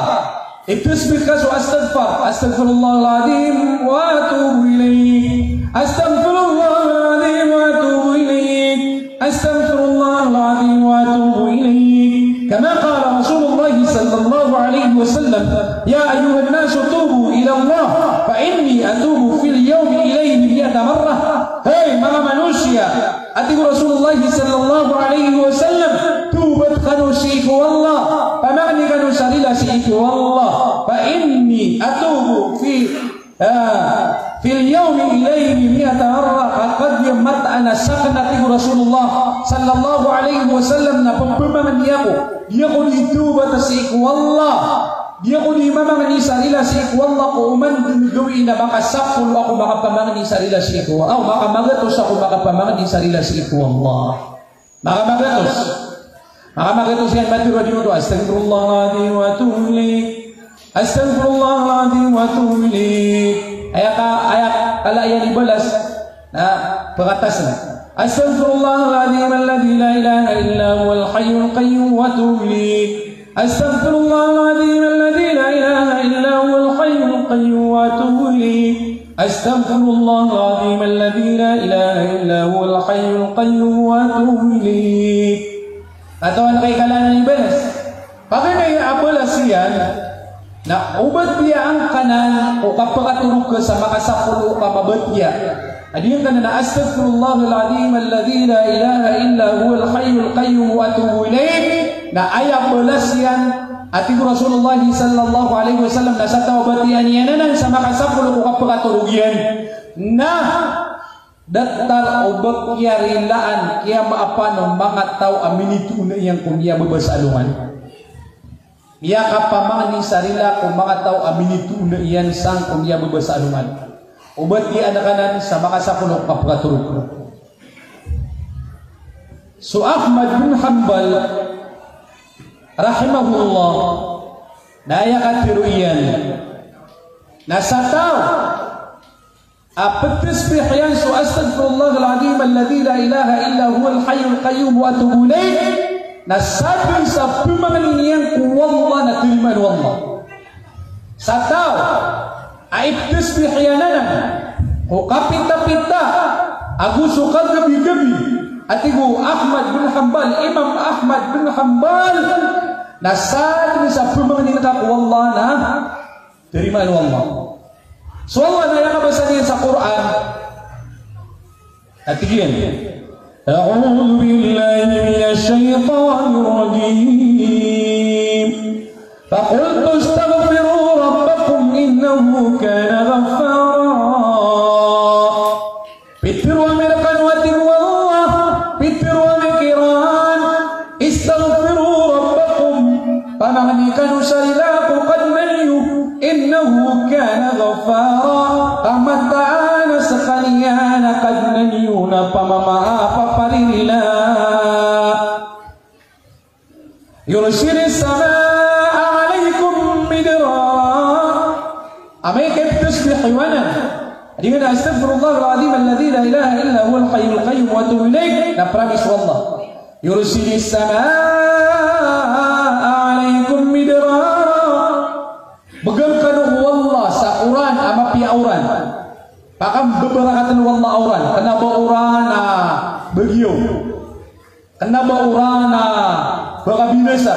Itasbih ka so astaghfar. Astaghfirullahal azim wa atubu ilaih. Astaghfirullahal azim wa atubu ilaih. Astaghfirullahal azim wa atubu ilaih. Kama qala Rasulullah sallallahu alaihi wasallam, "Ya ayyuhan nasu tubu ila Allah, fa inni atubu fil yawmi ilayhi mi'ata marrah." Hay manga manosiya, a tig o Rasulullah sallallahu alaihi wasallam, tawbat kano sii ko Allah, pamangni kano sa rila sii ko Allah, fa inni atubu fi Ah, fil yawmi ilayhi mi'ata marrah, ka kagiya mataan a sakn, a tig o Rasulullah sallallahu alaihi wasallam, na pphmangni ako, di ako di tawbat sii ko Allah, di ako di mamangni sa rila sii ko Allah, ko oman dn gawii na makasapolo ako makapamangni sa rila sii ko Allah, aw, makamagatos ako makapamangni sa rila sii ko Allah. Makamagatos. Makamagatos iyan, matharo a di oto, astaghfirullahal azim wa atubu ilaih. Astaghfirullahal azim wa atubu ilaih. Aya ka, aya kala iyan i balas na pkatas na. Astaghfirullahal azim alladhi la ilaha illa huwal hayyul qayyum wa atubu ilaih. Astaghfirullahal azim alladhi la ilaha illa huwal hayyul qayyum wa atubu ilaih. Astaghfirullahal azim alladhi la ilaha illa huwal hayyul qayyum wa atubu ilaih. Katawan ka i kala anan i balas. Paganay a balas iyan na o batiya angkanan ko kapakatorog ka sa makasapolo ka mabatiya. A di angkanan a astaghfirullahal azim alladhi la ilaha illa huwal hayyul qayyum wa atubu ilaih. Na aya balas iyan, a tig o Rasulullah sallallahu alaihi wasallam, na sa taw a batiya niyan anan sa makasapolo ko kapakatorog iyan na datar o ba kiyarilaan, kiyamaapan o manga taw a minitoon iyan ko miyababa sa alongan. Miyakapamangni sa rila ko manga taw a minitoon iyan san ko miyababa sa alongan. O batiya angkanan sa makasapolo ko kapakatorog. So Ahmad bin Hanbal rahimahullah, na aya katharo iyan na sa taw a ptasbih iyan so astaghfirullahal azim alladhi la ilaha illa huwal hayyul qayyum wa atubu ilaih, na sadn sa pmangni niyan ko Allah na tarimaan o Allah. Sa taw a iptasbih iyan anan ko kapitapita ago so kagabigabi, a tig o Ahmad bin Hanbal, Imam Ahmad bin Hanbal, na sadn sa pmangni ngka ko Allah na tarimaan o Allah. So Allah na aya kabasa niyan sa Qur'an, a tig iyan, "A'udhu billahi minash shaytanir rajim. Faqultu astaghfiru rabbakum innahu kana ghaffara." Pitharo ami rkano, a tig o Allah, pitharo ami kiran, "Istaghfiru rabbakum." Pamangni kano sa rila ko Kadnan iyo, "Innahu kana ghaffara." Ka mataan a skaniyan a Kadnan iyo na pamamaap a paririla. Yursilis samaa alaykum midrara. Amay ka iptasbih iyo anan, di ngka na astaghfirullahal azim alladhi la ilaha illa huwal hayyul qayyum wa atubu ilayh, na promise o Allah. Yursilis samaa alaykum midrara. Bgan kano o Allah sa oran a mapiya a oran. Pakambabarakatn o Allah a oran. Kna ba oran a bagyo. Kna ba oran a baka binasa.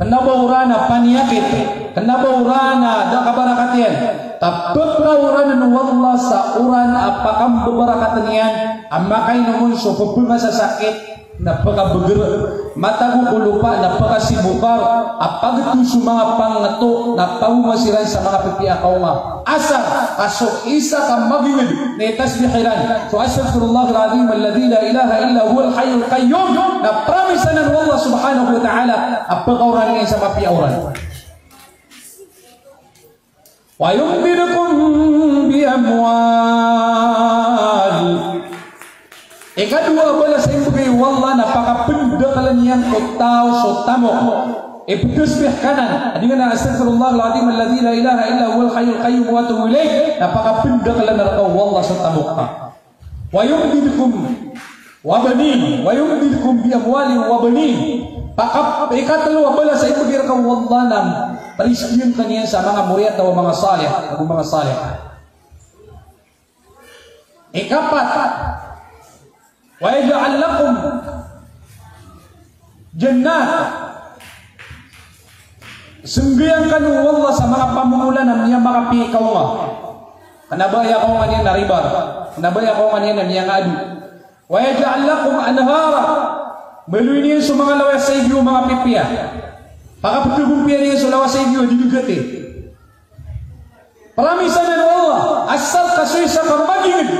Kna ba oran a paniyakit. Kna ba oran a da kabarakat iyan. Ka pkaorann o Allah sa oran a pakambabarakatn iyan a makainom on so pphmasasakit na pkabgr, matago ko lopa na pkasibokar, a pagto so manga pangto na pawonga siran sa manga pipiya a kaonga. Asar ka so isa ka magingd na itasbih iran so astaghfirullahal azim alladhi la ilaha illa huwal hayyul qayyum, na promise anan o Allah subhanahu wa ta'ala a pkaoran iyan sa mapiya a oran. Wa yumdidkum bi amwal. Ikadowa a balas a imbgay o Allah na pakapndaklan iyan ko taw so tamok. Iptasbih ka anan, a di ngka na astaghfirullahal azim alladhi la ilaha illa huwal hayyul qayyum wa atubu ilayh, na pakapndaklan rka o Allah so tamok ka. Wa yumdidkum wa banin, wa yumdidkum bi amwalin wa banin. Pakap-, ikatlo a balas a imbgay rka o Allah na parisdiyan ka niyan sa manga moriyataw a manga salih, ago manga salihah. Ikapat, wa yaj'al lakum jannat. Snggayan kano o Allah sa manga pamomolan a miyamakapiya i kaonga. Kna ba aya kaonga niyan na riba. Kna ba aya kaonga niyan na miyangado. Wa yaj'al lakum anhara. Maloy niyan so manga lawas a ig iyo manga pipiya. Pakapthagompiya niyan so lawas a ig iyo a di dgati. Promise anan o Allah, asal ka so isa ka magingd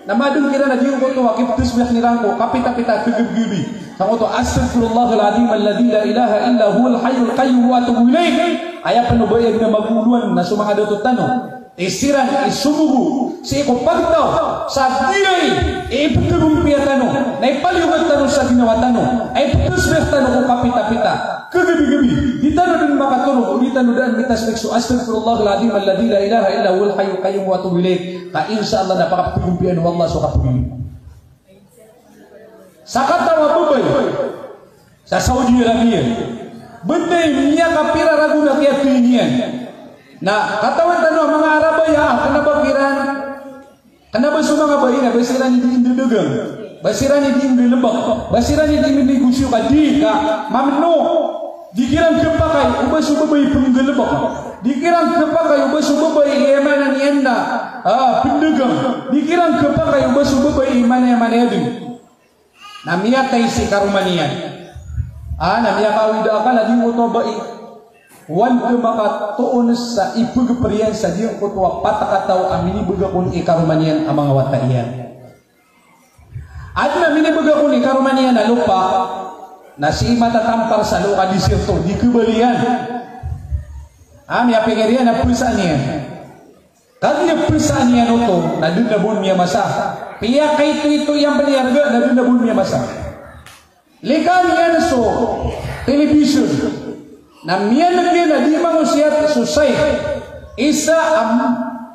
na madng kiran a di ngkoto a kiptasbih iran ko kapitapita, kagabgabi. Sangkoto, astaghfirullahal azim alladhi la ilaha illa huwal hayyul qayyum wa atubu ilayh. Aya pn o ba iyan na magoloan na so manga dato tano, i siran i somogo sii ko pagtaw sa giyai i ipthagompiya tano, na ipaliyogat tano sa ginawa tano, a iptasbih tano ko kapitapita, kagabgabi, di tano dn makatorog o di tano daan mitasbih so astaghfirullahal azim alladhi la ilaha illa huwal hayyul qayyum wa atubu ilayh, ka insha Allah na pakapthagompiyaan o Allah so kapagingd. Sakataw a babay sa Saudi Arabia, btad i miyakapira ragon a kiyathay niyan. Na katawan tano a manga Arab aya, kna ba kiran Kna ba so manga bai na ba siran i di ndadagang, ba siran i di nggalbk, ba siran i di mnegosyo ka di ka mamno. Di kiran khapakay o ba so babay pnggalbk. Di kiran khapakay o ba so babay i aya maana niyan na, ah, pndagang. Di kiran khapakay o ba so babay i manaya-manaya dn. Na miyatay si karoma niyan. Ah, na miyakaawid a akal a di ngkoto a bai. Oway ka makatoon sa ipagpr iyan sa di ngkoto a pat kataw a minibgak on i karoma niyan a manga wata iyan. Adn a minibgak on i karoma niyan a lopa, na sii matatampar sa loo ka disirto, di khabal iyan. Ah, miyapikir iyan a psaan iyan. Kagiya psaan iyan oto, na dn a ba on miyamasa. Piyakaito-ito iyan pn i arga, na dn a ba on miyamasa. Likaan iyan so television. Na miyaneg iyan a di mangosiyat so Sheikh, isa a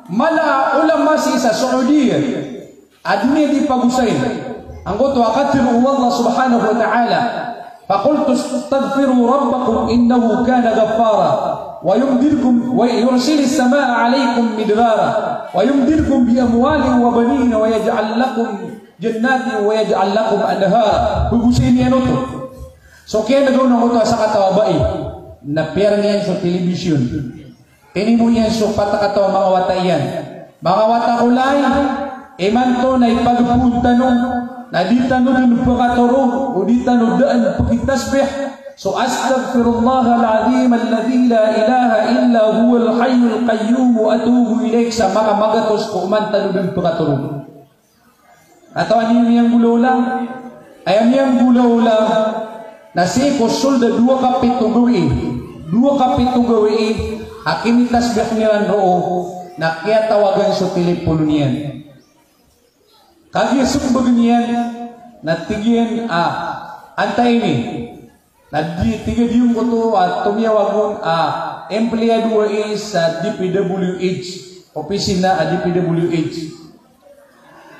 mala a ulama sii sa Saudiya. A di niyan di pagosayn angkoto a katharo o Allah subhanahu wa ta'ala, "Faqultu astaghfiru rabbakum innahu kana ghaffara, wa yumdidkum, wa yursilis samaa alaykum midrara, wa yumdidkum bi amwalin wa banina, wa yaj'al lakum jannatin, wa yaj'al lakum anhara." Pagosayn iyan oto. So kiyaneg on angkoto a sakataw a bai, na piyarang iyan so television. Tinimo iyan so pat kataw a manga wata iyan. Manga wata ko lay, imanto na ipagpoon tano, na di tano dn pkatorog, o di tano daan pkitasbih so astaghfirullahal azim alladhi la ilaha illa huwal hayyul qayyum wa atubu ilayh sa manga magatos ko oman tano dn pkatorog. Katawan iyo miyanggolawla? Aya miyanggolawla na sii ko sold a dowa kapito gawii, dowa kapito gawii a kinitasbih iran roo na kiyatawagan so telepono niyan. Kagiya smbag iyan na tig iyan a, "Antaa ini?" Na di, tig iyan, giyangkoto a tomiyawagon a empleyado a isa D P W H, opisina a D P W H.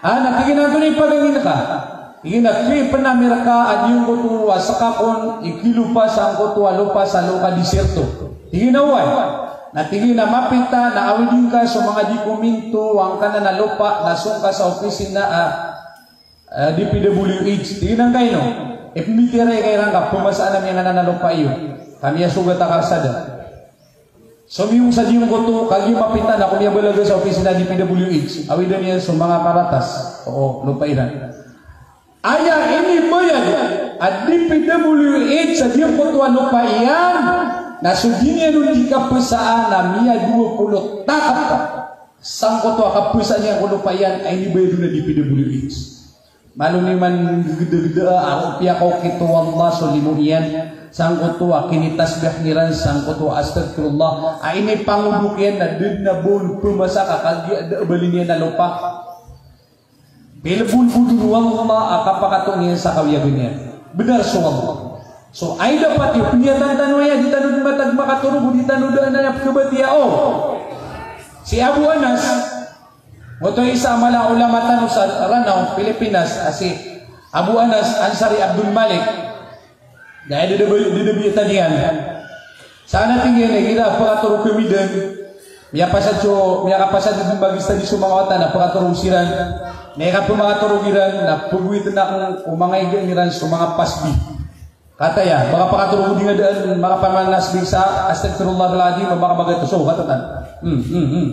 A, na tig iyan a, "Antonaa i pagangin ka?" Tig iyan a, "Kipnamir ka a giyangkoto a sekakon i kilopa sangkoto a lopa sa loka desierto." Tig iyan a, "Oway." Na tig iyan a, "Mapita na awidin ka so manga dokumento angkanan a lopa na song ka sa opisina a, a, D P W H." Tig iyan a, "Angkaino?" "Ipmbitiyarai ka iran ka pmasaan ami angkanan a lopa iyo, ka miyasogat a karsada." Somiyong sa giyangkoto, kagiya mapita na ko miyabalaga sa opisina D P W H. Awidan iyan so manga karatas o lopa iran. Aya inibayad a D P W H sa giyangkoto a lopa iyan, na so di niyan on di kapesaan na miyadowa polo takap sangkoto a kapesaan iyan ko lopa iyan a inibayad on a D P W H. Malo niyo man ggdagdaa a ropiya ko kito, wallah, so limo iyan sangkoto a kinitasbih iran, sangkoto a astaghfirullah a inipangodok iyan, na da dn a ba on pmasa ka kagiya da a bali niyan a lopa. Pilbon bo dn, wallah, a kapakatong iyan sa kawiyagan iyan. Bnar so wallah. So, ay dapat iyo, pniyatan tano aya, di tano dn matag makatorog, di tano dn aya pkhabatiya, o. Si Abu Anas, oto isa a mala a ulama tano sa Ranao, Pilipinas, a si Abu Anas Ansari Abdul Malik. Na aya dadabi, dadabi a taniyan. Sa na tig iyan a igira pakatorog kami dn, miyapasad so, miyakapasad dn bagi sa di so manga wata na pakatorog siran. Na aya kapmakatorog iran, na pgoitn akn o manga iga iran so manga pasbi. Kataya, makapakatorog di nga daan, makapamanasbih sa, astaghfirullahal azim, makamagatos, so, katatan. Hmm, hmm, hmm.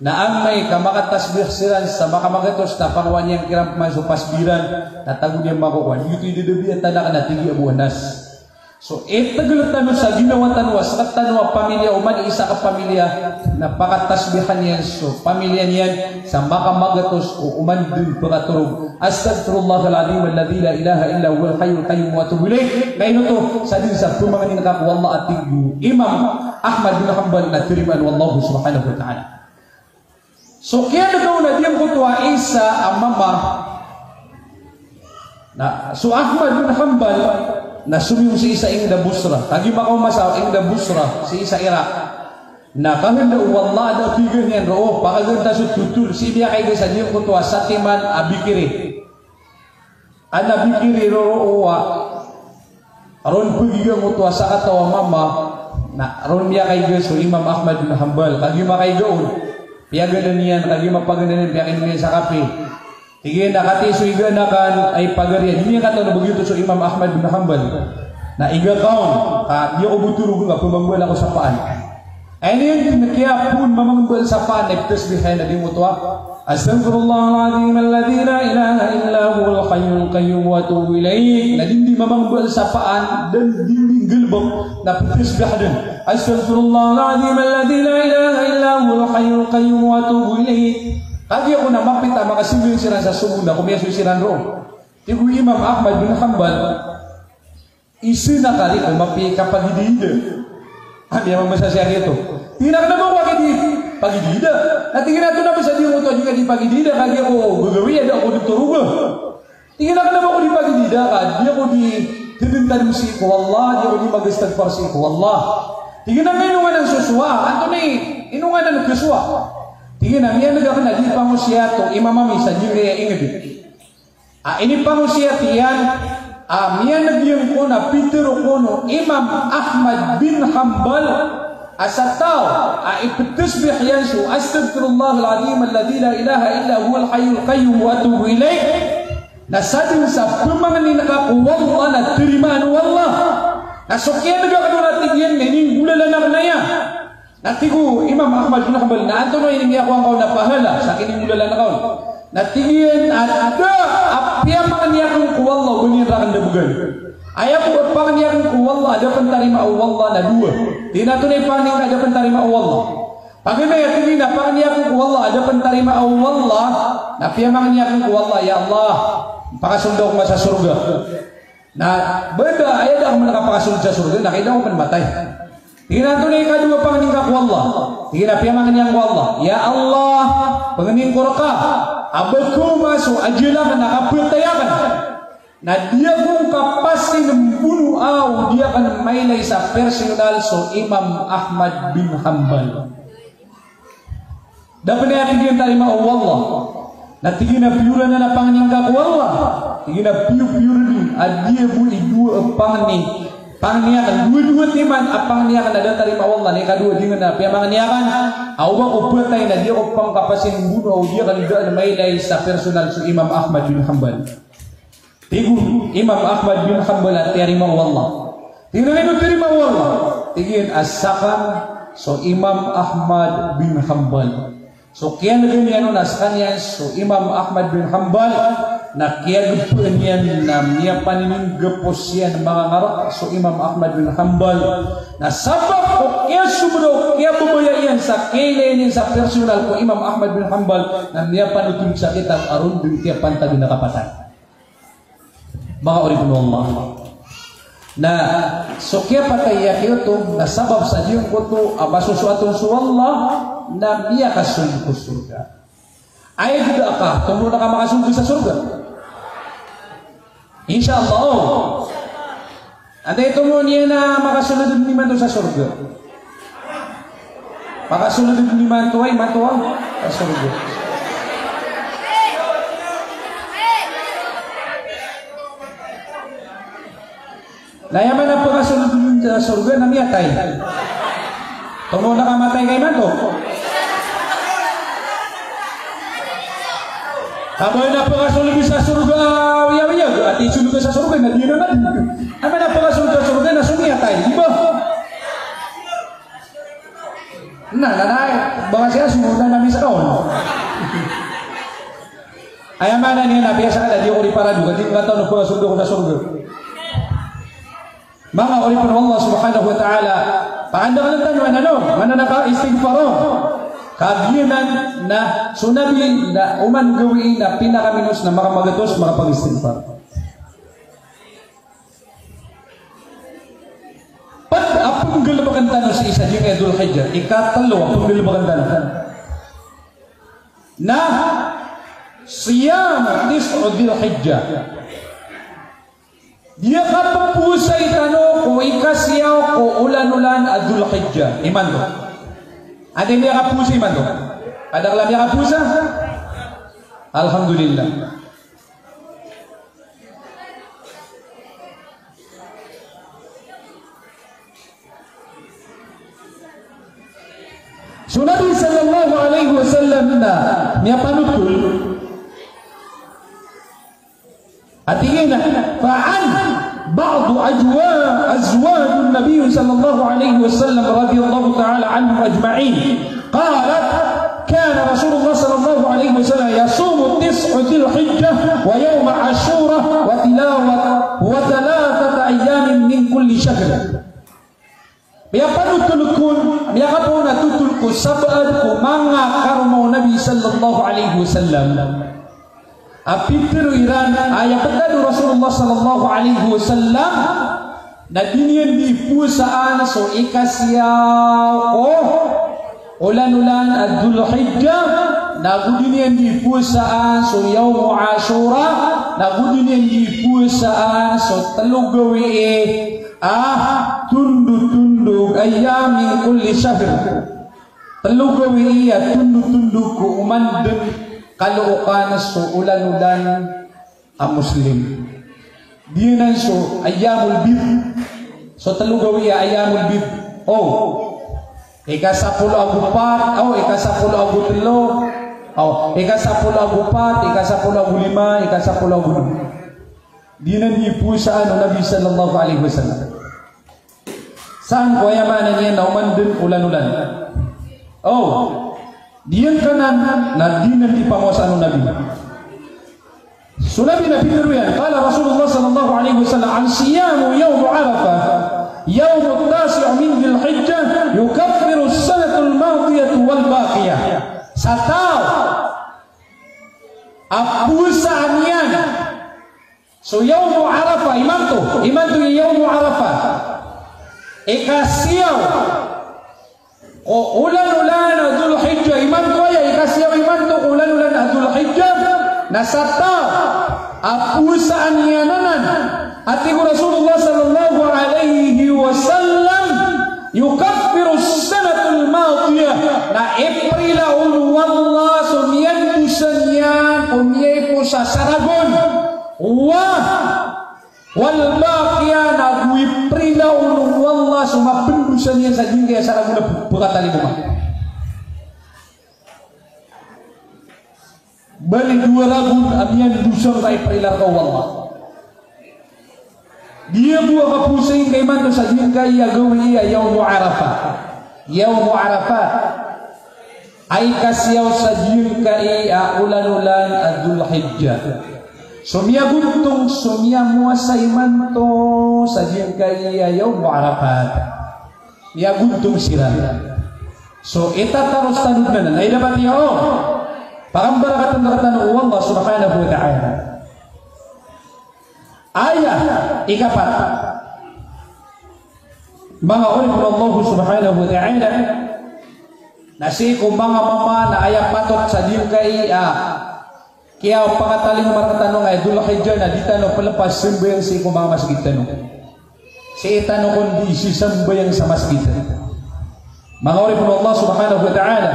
Na amay ka makatasbih siran sa makamagatos, na pangowaan iyan kiran pman so pasbi iran, na tago niyan makokowa. Giyoto i dadabi a tanak na tig i Abu Anas. So, itgl tano sa ginawa tano a sktano a pamilya, oman i isa ka pamilya, na pakatasbihan iyan so pamilya niyan sa makamagatos o oman dn pkatorog. Astaghfirullahal azim alladhi la ilaha illa huwal hayyul qayyum wa atubu ilaih. Kaino oto? Sadn sa pmangnin ka ko Allah, a tig o Imam Ahmad bin Hanbal, na tarimaan o Allah subhanahu wa ta'ala. So kiyadakaw na giyangkoto a isa a mama, na so Ahmad bin Hanbal, na somiyong sii sa ingd a Basra. Kagiya makaoma sa ingd a Basra, sii sa Iraq. Na kahanda o Allah a da a piyagaan iyan roo, pakagaan ta so totol, sii miyakaiga sa giyangkoto a satiman a bikiri. Ana bikiri roo a ron pgiga ngoto a sakataw a mama, na ron miyakaiga so Imam Ahmad bin Hanbal. Kagiya makaiga on, piyaganan iyan, kagiya mapaganan iyan, piyakainom iyan sa kape. Tig iyan a katii so iga anan a ipagari a di niyan katawan a ba giyoto so Imam Ahmad bin Hanbal. Na iga ka on, ka di ako bo torogn ka pmambaal ako sa paan. Aya niyan dn kiyapoon mamangmbal sa paan na iptasbih iyan a di ngoto a, astaghfirullahal azim alladhi la ilaha illa huwal hayyul qayyum wa atubu ilaih. Na dii dn mamangmbal sa paan, dn dii dn nggalbk, na ptasbih dn. Astaghfirullahal azim alladhi la ilaha illa huwal hayyul qayyum wa atubu ilaih. Kagiya ko na mapita, makasingil siran sa sobo na ko miyasoy siran roo. Tig o Imam Ahmad bin Hanbal, isa na kari ko mapikapagidida. Ami a mamasa siya giyoto. Tig iyan a kna ba ako kagidi, pagidida. Na tig iyan a antonaa bs a di ngoto a di ka di pagidida, kagiya ko gagawii a da ako di toroga. Tig iyan a kna ba ako di pagidida, ka di ako di tadmtadm sii ko Allah, di ako di mag-istighfar sii ko Allah. Tig iyan a inongan so sowa, antonaa i, inongan so sowa. Tig iyan a miyaneg akn a di pangosiyat o imam ami sa giyangkaya ingd. A inipangosiyat iyan a miyaneg iyan kon a pitharo kon o Imam Ahmad bin Hanbal a sa taw a iptasbih iyan so astaghfirullahal azim alladhi la ilaha illa huwal hayyul qayyum wa atubu ilaih, na sadn sa pmangnin ka ko Allah na tarimaan o Allah. Na so kiyaneg akn on, a tig iyan, na ininggolalan akn aya. Na tig o Imam Ahmad bin Hanbal, na antonaa i miyakowa ngka on a pahala sa kininggolalan ka on? Na tig iyan a da a piyamangni akn ko Allah o ba niyan rakn da bgan. Aya bo a pangni akn ko Allah a da pn tarimaa o Allah na dowa. Tig iyan a antonaa i pangni ngka a da pn tarimaa o Allah? Paganay a tig iyan a pangni akn ko Allah a da pn tarimaa o Allah, na piyamangni akn ko Allah, ya Allah, pakasold ako ngka sa sorga. Na bada aya da ako man kapakasold sa sorga, na kay da ako man matay. Tig iyan a antonaa i ikadowa pangni ngka ko Allah? Tig iyan a piyamangni akn ko Allah, ya Allah, pangnin ko rka a ba kawma so ajal akn a kapatay akn. Na di ako kapasin mbonoa o di akn mailay sa personal so Imam Ahmad bin Hanbal. Da pn aya tig iyan a tarimaa o Allah. Na tig iyan a piyoran a pangni ngka ko Allah. Tig iyan a piyo, piyor di. A di bo i dowa a pangni. Pangni akn, dowa-dowa timan a pangni akn a da tarimaa o Allah. Na ikadowa di ngka na piyamangni akn a oba ko phatay na di ako pn kapasin mbonoa o di akn daan mailay sa personal so Imam Ahmad bin Hanbal. Tig o Imam Ahmad bin Hanbal a tiyarima o Allah. Tig iyan a ino tiyarima o Allah? Tig iyan a sakn so Imam Ahmad bin Hanbal. So kiyan'ga niyan on a skaniyan so Imam Ahmad bin Hanbal, na kiyagpaan iyan na miyapanininggapo siyan mangangarok so Imam Ahmad bin Hanbal. Na sabap ko kiyasobra o kiyababaya iyan sa kiyailay niyan sa personal ko Imam Ahmad bin Hanbal, na miyapanothol sa kitab a ron dn kiyapantag na kapatay. Manga oripn o Allah. Na so kiyapatay a giyoto na sabap sa giyangkoto a masosoat on so Allah na miyakasold ko sorga. Aya gda ka, tomo na ka makasold sa sorga? Insha Allah, o. Antaa i tomo niyan a makasold imanto sa sorga? Makasold imanto, ay, imanto, a, sa sorga. Na aya maana a pkasold sa sorga na miyatay. Tomo na ka matay ka imanto. Ka ba aya pkasold sa sorga, aya, aya, ati sold ka sa sorga, na di na, na di. Aya maana a pkasold sa sorga na so miyatay, di ba? Na, na, na, baka siya sumunod na namin sa kaon. Aya maana niyan na biyasa ka na di ako di parado, ka di ngka taw na pkasold ako sa sorga. Manga oripn o Allah subhanahu wa ta'ala, paandakaln tano a, ano, mananaka istighfar. Kagiya nan na so Nabi na oman gawii na pinakaminos na makamagatos makapag-istighfar. Pd a pnggalbkn tano sii sa giyangkai a Dhul Hijjah, ikatlo a pnggalbkn tano. Na siyam tis'u Dhil Hijjah. Di a kapowasai tano ko ikasiyaw ko olan-olan a Dhul Hijjah. Imanto. Anda i miyakapowasa imanto? Kadakl a miyakapowasa? Alhamdulillah. So Nabi sallallahu alaihi wasallam na miyapanothol a tig iyan a, fa an ba'd ajwa-, azwaj an-Nabi sallallahu alaihi wasallam radiyallahu ta'ala anhum ajma'in. Qalat, kana Rasulullah sallallahu alaihi wasallam yasumu tis'a Dhil Hijjah wa yawma Ashura wa tilawat, wa thalathata ayyamin min kulli shahr. Miyapanothol kon, miyakapoon a tothol ko sabaad ko manga karoma o Nabi sallallahu alaihi wasallam. A pitharo iran a aya pitharo o Rasulullah sallallahu alaihi wasallam na di niyan di powasaan so ikasiyaw ko olan-olan a Dhul Hijjah, nago di niyan di powasaan so Yawmu Ashura, nago di niyan di powasaan so tlo gawii a tondotondog, ayyam min kulli shahr. Tlo gawii a tondotondog ko oman dn kalookan so olan-olan a Muslim. Giyanan so ayyamul bid. So tlo gawii a ayyamul bid. O. Ikasapolo ago pat, o, ikasapolo ago tlo. O, ikasapolo ago pat, ikasapolo ago lima, ikasapolo ago lima. Giyanan i powasaan o Nabi sallallahu alaihi wasallam. San ko aya maana niyan na oman dn olan-olan. O, giyangkanan na di niyan di pamowasaan o Nabi. So Nabi na pitharo iyan, qala Rasulullah sallallahu alaihi wasallam, an siyamu yawm Arafah, yawm at-tasi' min Dhil Hijjah, yukaffiru as-sanata al-madiyata wal baqiyah. Sa taw a powasaan iyan so Yawmu Arafah, imanto, imanto i Yawmu Arafah. Ikasiyaw ko olan-olan a Dhul Hijjah, imanto aya, ikasiyaw imanto ko olan-olan a Dhul Hijjah, na sa taw a powasaan iyan anan, a tig o Rasulullah sallallahu alaihi wasallam, "Yukaffiru as-sanatal madiyah," na iprila on o Allah so miyandosa niyan o miyaiposa sa ragon. Wa, wal baqiyah, na go iprila on o Allah so mapndosa niyan sa giyangkaya sa ragon a pkatalingoma. Bali dowa ragon a miyandosa ka iprila rka o Allah. Giya bo a kapowasaan ka imanto sa giyangkaya gawii a Yawmu Arafah. Yawmu Arafah. Aya ikasiyaw sa giyangkaya a olan-olan a Dhul Hijjah. So miyagontong, so miyamowasa imanto sa giyangkaya Yawmu Arafah. Miyagontong siran. So, itataros tano dn anan. Ay, dapat iyo. Pakambarakatan rktano o Allah subhanahu wa ta'ala. Aya ikapat. Manga oripn o Allah subhanahu wa ta'ala. Na sii ko manga mama na aya patot sa giyangkaya Kiyapakatalingoma rktano angkai a Dhul Hijjah na di tano plpas sambayang sii ko manga masgit tano. Sii tano kon di sisambayang sa masgit. Manga oripn o Allah subhanahu wa ta'ala.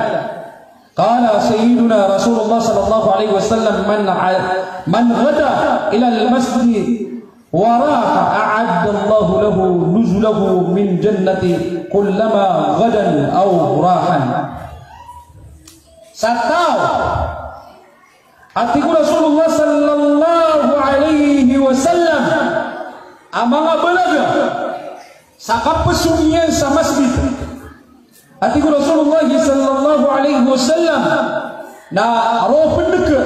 Qala Sayyiduna Rasulullah sallallahu alaihi wasallam, "Man a-, man ghada ilal masjid wa raha, a'adda Allahu lahu nuzulahu min jannati kullama ghadan aw rahan." Sa taw A tig o Rasulullah sallallahu alaihi wasallam, a mangabalaga sa kapasong iyan sa masgit. A tig o Rasulullah sallallahu alaihi wasallam, na roo pn dn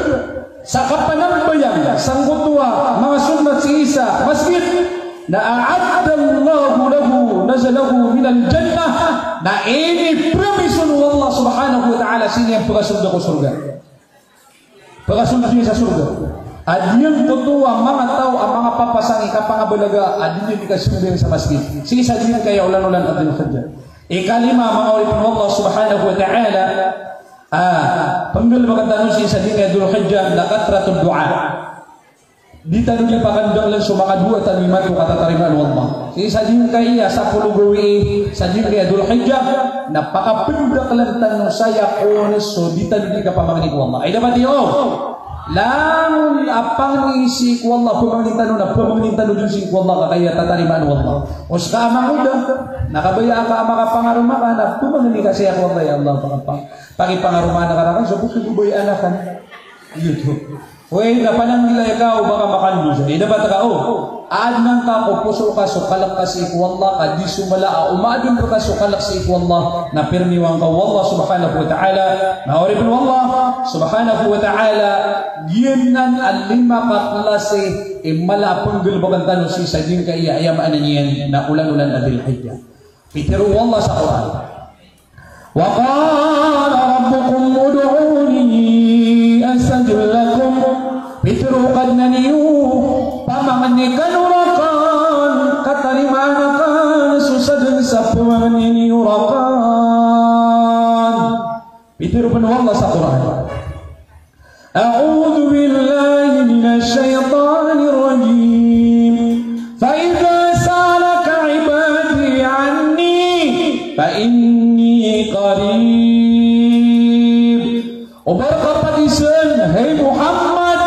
sa kapanambayang sangkoto a manga sunnat sii sa masgit, na a'adda Allahu lahu nuzulahu minal jannah, na inipromise o Allah subhanahu wa ta'ala sii niyan pkasold ko sorga. Pkasold iyan sa sorga. A giyangkoto a manga taw a manga papasang i kapangabalaga a di niyan di kasambayang sa masgit. Sii sa giyangkaya olan-olan a Dhul Hijjah. Ikalima, manga oripn o Allah subhanahu wa ta'ala, a pnggalbkn tano sii sa giyangkaya Dhul Hijjah na kathratud du'a. Di tano di pakandaklan so manga doa tano imanto ka tatarimaan o Allah. Sii sa giyangkaya sapolo gawii, sa giyangkaya Dhul Hijjah, na pakapndaklan tano saya kon so di tano di kapamangni ko Allah. Ay, dapat iyo. Langon a pangni sii ko Allah, pamangnin tano na pamangnin tano dn sii ko Allah, ka kaya tatarimaan o Allah. O ska a mangoda, na kabaya ka a makapangaroma ka, na pamangni ka saya ko Allah, ya Allah, pakapa-, pakipangaroma ka rakn so pkhababayaan akn. Iyo oto. Oway, na pananggilai ka o ba ka makandosa. Di dapat ka o. Adn angka ko poso ka so kalk ka sii ko Allah, ka di so mala a omaadn rka so kalk sii ko Allah, na pirmiwan ka o Allah subhanahu wa ta'ala. Na oripn o Allah subhanahu wa ta'ala, giyanan a lima ka klasi i mala a pnggalbkn tano sii sa giyangkaya, aya maana niyan na olan-olan a Dhul Hijjah. Pitharo o Allah sa Qur'an. Wa qala rabbukum ud'uni astajib lakum. Pitharo o Kadnan iyo, pamangni kano rakn, ka tarimaan akn so sadn sa pamangni niyo rakn. Pitharo pn o Allah sa Qur'an. A'udhu billahi minash shaytanir rajim. Fa idha sa'alaka ibadi anni fa inni qarib. O ba rka pagizaan, hay Muhammad,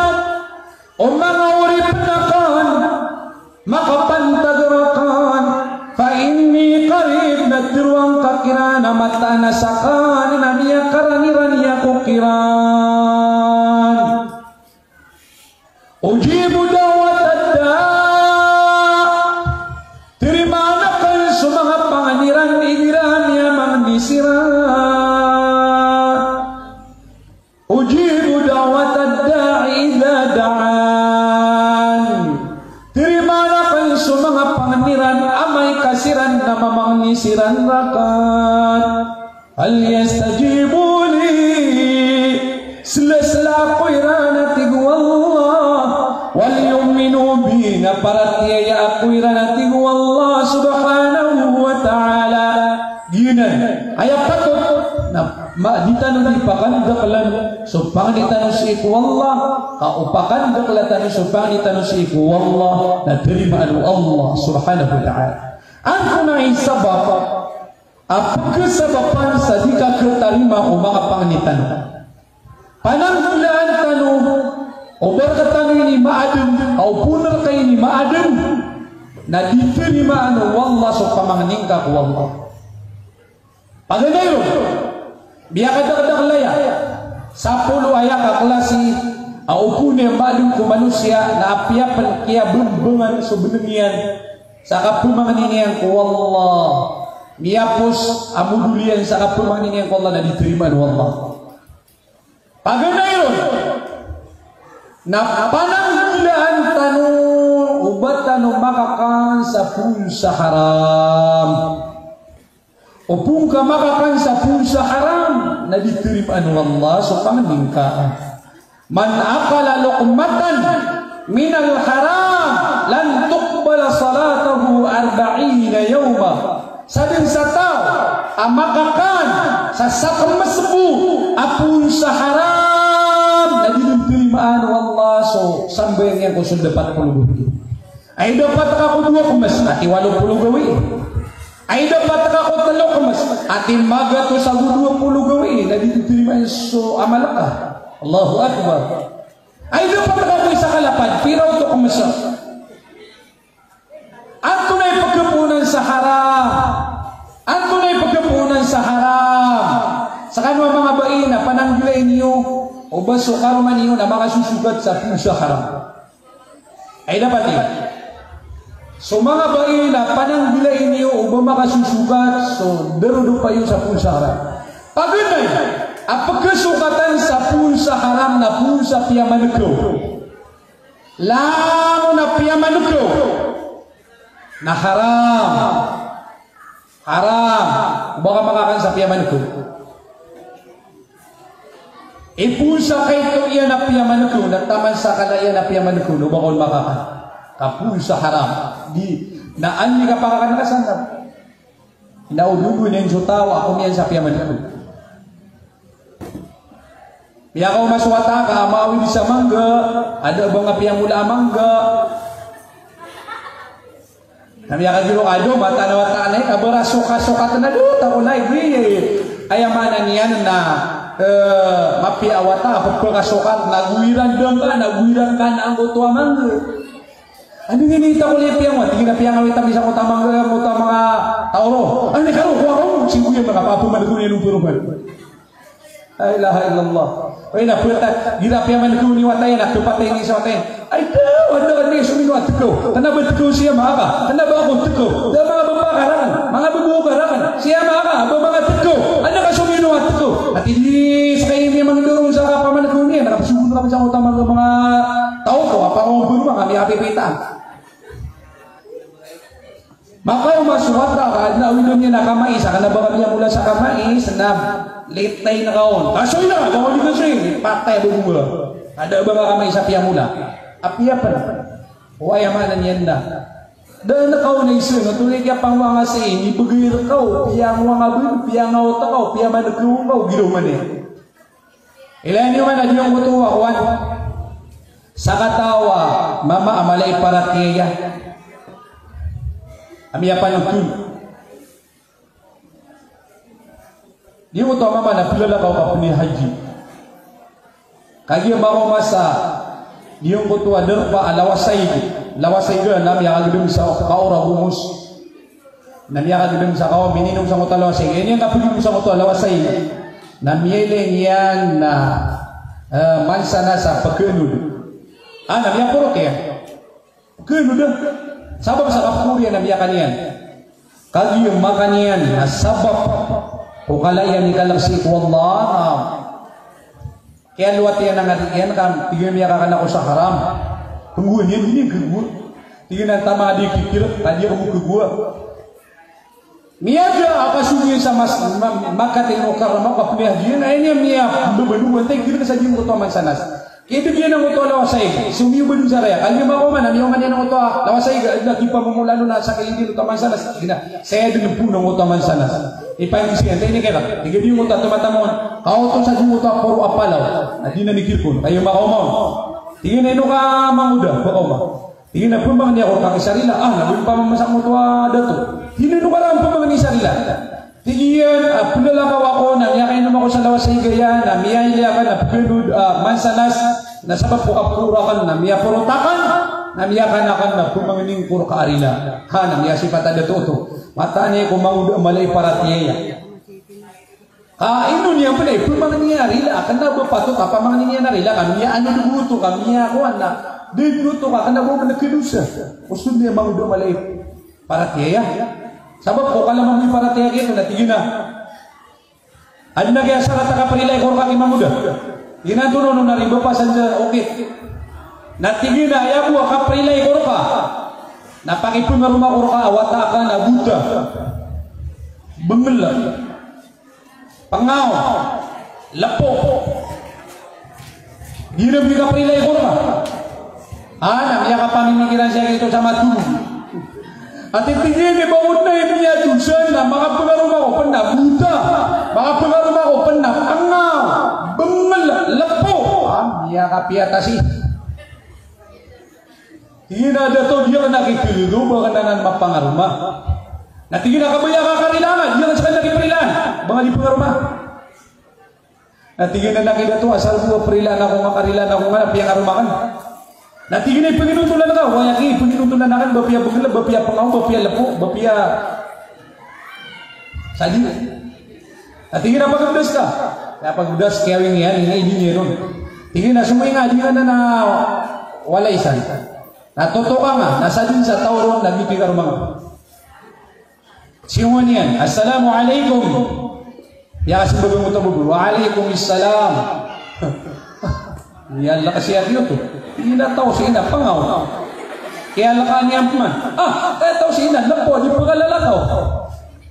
o manga oripn akn, makapantag rakn, fa inni qarib, na tharoang ka kiran a mataan a sakn na miyakaranirani ako kiran. Ujibu da'watad da', tarimaan akn so manga panganiran igira miyamangni siran. Ujibu da'watad da'i idha da'an. Tarimaan akn so manga panganiran amay ka siran na mamangni siran rakn. Falyastajibu li. Slasla ako iran, a tig o Allah. Walyu'minu bi, na paratiyaya ako iran, a tig o Allah subhanahu wa ta'ala. Giyanan. Aya patot na Ma, di tano di pakandaklan so pangni tano sii ko Allah, ka o pakandakla tano so pangni tano sii ko Allah, na tarimaan o Allah subhanahu wa ta'ala. Antonaa i sabap a pkhasabapan sa di ka khatarima o manga pangni tano? Pananggilaan tano o ba rktano ini maadn, ka o pn rka ini maadn, na di tarimaan o Allah so pamangni ngka ko Allah. Paganay ron, miyakadakdakl aya, sapolo aya ka klasi a opon iyan ba dn ko manosiya na apiya pn kiyabmbngan so bnng iyan sa kapmangni niyan ko Allah. Miyapos a modol iyan sa kapmangni niyan ko Allah na di tarimaan o Allah. Paganay ron, na pananggilaan tano o ba tano makakan sa poon sa haram. Opon ka makakan sa poon sa haram, na di tarimaan o Allah so pangni ngka. Man akala luqmatan minal haram, lan tuqbala salatuhu arba'ina yawma. Sadn sa taw a makakan sa sakn msbo a poon sa haram, na di dn tarimaan o Allah so sambayang iyan ko so dapat polo gawii. Ay dapat ka ko dowa kms, ati walo polo gawii. Ay dapat ka ko tlo kms, ati magatos ago dowa polo gawii, na di dn tarimaan so amal ka. Allahu Akbar. Ay dapat ka ko isa ka lapad, pira oto kms. Antonaa i pkhapoonan sa haram? Antonaa i pkhapoonan sa haram? Skano a manga bai na pananggilai niyo o ba so karoma niyo na makasosogat sa poon sa haram. Ay dapat iyo. So manga bai na pananggilai niyo o ba makasosogat so darodopa iyo sa poon sa haram. Paganay a pkhasogatan sa poon sa haram na poon sa piyamankaw. Langon a piyamankaw na haram. Haram. O ba ka makakan sa piyamankaw. Ipoon sa kaito iyan a piyamankaw, na taman sa kala iyan a piyamankaw, na o ba ka on makakan. Ka poon sa haram. Di, na an di ka pakakan ka san na. Na o dodo niyan so taw a komiyan sa piyamankaw. Miyakaoma so wata ka a maawid sa mangga, a da a ba nga piyamola a mangga. Na miyakagiro ka a da, mataan a wata na, a ba ra sokasokat na da, ta ko na, aya maana niyan na, eh, mapiya a wata a pphakasokat, na go iran dangka, na go iran ka na anggoto a mangga. Anda ngini ta ko lipiyang wa, tig iyan a piyangawit ami sangkoto a mangga, angkoto a manga taw ron. Anda ka ron, kowa ron, sii ko iyan makapapamankaw niyan o paroman. La ilaha illallah. Aya na pita, gira piyamankaw niyo wata iyan, a kapatay niyo sa wata iyan. Ay, da, wata iyan, somino a tkaw. Kna ba tkaw siya maka, kna ba ako tkaw. Da manga baba ka rakn, manga babo ka rakn. Siya maka, ba manga tkaw. Anda ka somino a tkaw. Ati di, ska ini manga dorong sa kapamankaw niyan, na kapsogot ka manga, manga taw ko, a pangawit, manga miyapipita. Makaoma so wata ka, adn a awid iyan a kamais, a kna ba ka miyamola sa kamais, na litay na ka on. Kasoy na, ba ka on di kasoy, patay a babo ka. A da a ba nga kamais a piyamola. Apiya pn. O aya maana niyan na. Da a na ka on a isa, na tonaa i kiyapangowanga sii, ibgay rka o, piyangowanga bo, piyangawata ka o, piyamankaw ka o, giraw man iyan. Ilaya niyo man a giyangkoto a kowan. Sakataw a mama a mala i paratiyaya a miyapanotol. Giyangkoto a mama na plalakaw ka pnihaji. Kagiya makaoma sa giyangkoto a darpa a lawasayg. Lawasayg na miyakagdam sa kaor ago ongos. Na miyakagdam sa kaor, mininom sangkoto a lawasayg. Aya niyan kapginom sangkoto a lawasayg na miyailay niyan na, eh, mansanas a pkhaanod. Ah, na miyakorot iyan. Pkhaanod a. Sabap sa kapkhaor iyan na miyakan iyan. Kagiya makan iyan na sabap ko kala iyan i kalk sii ko Allah. Kiyalowat iyan a ngadi iyan ka, tig iyan a miyakakan ako sa haram. Pnggowa niyan, di niyan khagowa. Tig iyan a antaa man a di kikirk, ka di ako khagowa. Miyaga a kasogo iyan sa mas-, ma-, Makkatil Mukarramah, ka pnihaji iyan, aya niyan miyababalowan, tig iyan a kirk sa giyangkoto a mansanas. Kideg iyan angkoto a lawasaig, so miyoba den sa raya. Kagiya makaoma na miyaoma niyan angkoto a lawasaig, adn a kipamomolano na sakay dn oto a mansanas. Tig iyan a, saya dn pn angkoto a mansanas. Ipaingis iyan, tig iyan a, tig iyan a, di angkoto a tomatama on. Kaoto sa di angkoto a poro a palaw. Na di na nikir kon. Kagiya makaoma on. Tig iyan a, ino ka mangoda, makaoma. Tig iyan a, pmbangni ako rka ki Sarila. Ah, na bo pamamasa angkoto a dato. Tig iyan a, ino ka ran pmbangni Sarila? Tig iyan a, plalakaw ako na miyakainom ako sa lawasaig aya, na miyailay akn a pkhanod a mansanas, na sabap ko kaporo akn na miyaporo akn, na miyakan akn na pmangning ko rka a rila. Ha, na miyasipat a dato oto. Mataan iyan ko mangoda a mala i paratiyaya. Ka ino niyan pn a ipmangni a rila, kna ba patot a pamangni niyan a rila, ka miyaanod oto, ka miyakowan na, da dn oto, ka kna ba pn a kadosa. Osto niyan mangoda a mala i paratiyaya. Sabap ko kalaman mo i paratiyaya giyoto na tig iyan a, adn a giya sarat a kaprilai ko rka ki mangoda. Tig iyan a, antonaa onon a riba pasan sa okit. Na tig iyan a, aya bo a kaprilai ko rka na pakipngaroma ko rka a wata akn a bota, bngl, pngaw, lpo. Di na bo kaprilai ko rka. Ah, na miyakapamimikiran siya giyoto sa mato. Ati tig iyan a ba on na miyadosa na makapngaroma ko pn a bota, makapngaroma ko pn a pngaw, bngl, lpo. Ah, miyakapiya ta si Tig iyan a, dato, di akn a kikildo ba akn anan mapangaroma. Na tig iyan a, kabaya ka karila nga, di akn skaniyan kiprilai. Ba nga di pangaroma. Na tig iyan a, na ki dato, asar bo a prilaan ako nga, karilaan ako nga, na piyangaroma akn. Na tig iyan a, ipnginotolan ka, oway aki, ipnginotolan akn, ba piya bngl, ba piya pngaw, ba piya lpo, ba piya Sa di. Na tig iyan a, pagabdas ka. Na pagabdas, kiyawing iyan, ina, ina, ina, ina. Tig iyan a, somoy nga, di nga na na walay san. Na totoka nga, na sadn sa taw ron, na giyoto i karoma nga. Siyoman iyan, "Assalamu alaikum." Aya kasmbag angkoto a babay, "Wa alaikum assalam." Aya lakaw siya giyoto. Ina taw si ina, pangaw. Kiyalakaw niyan pman. Ah, kaya taw si ina, lpo, di pkalalakaw.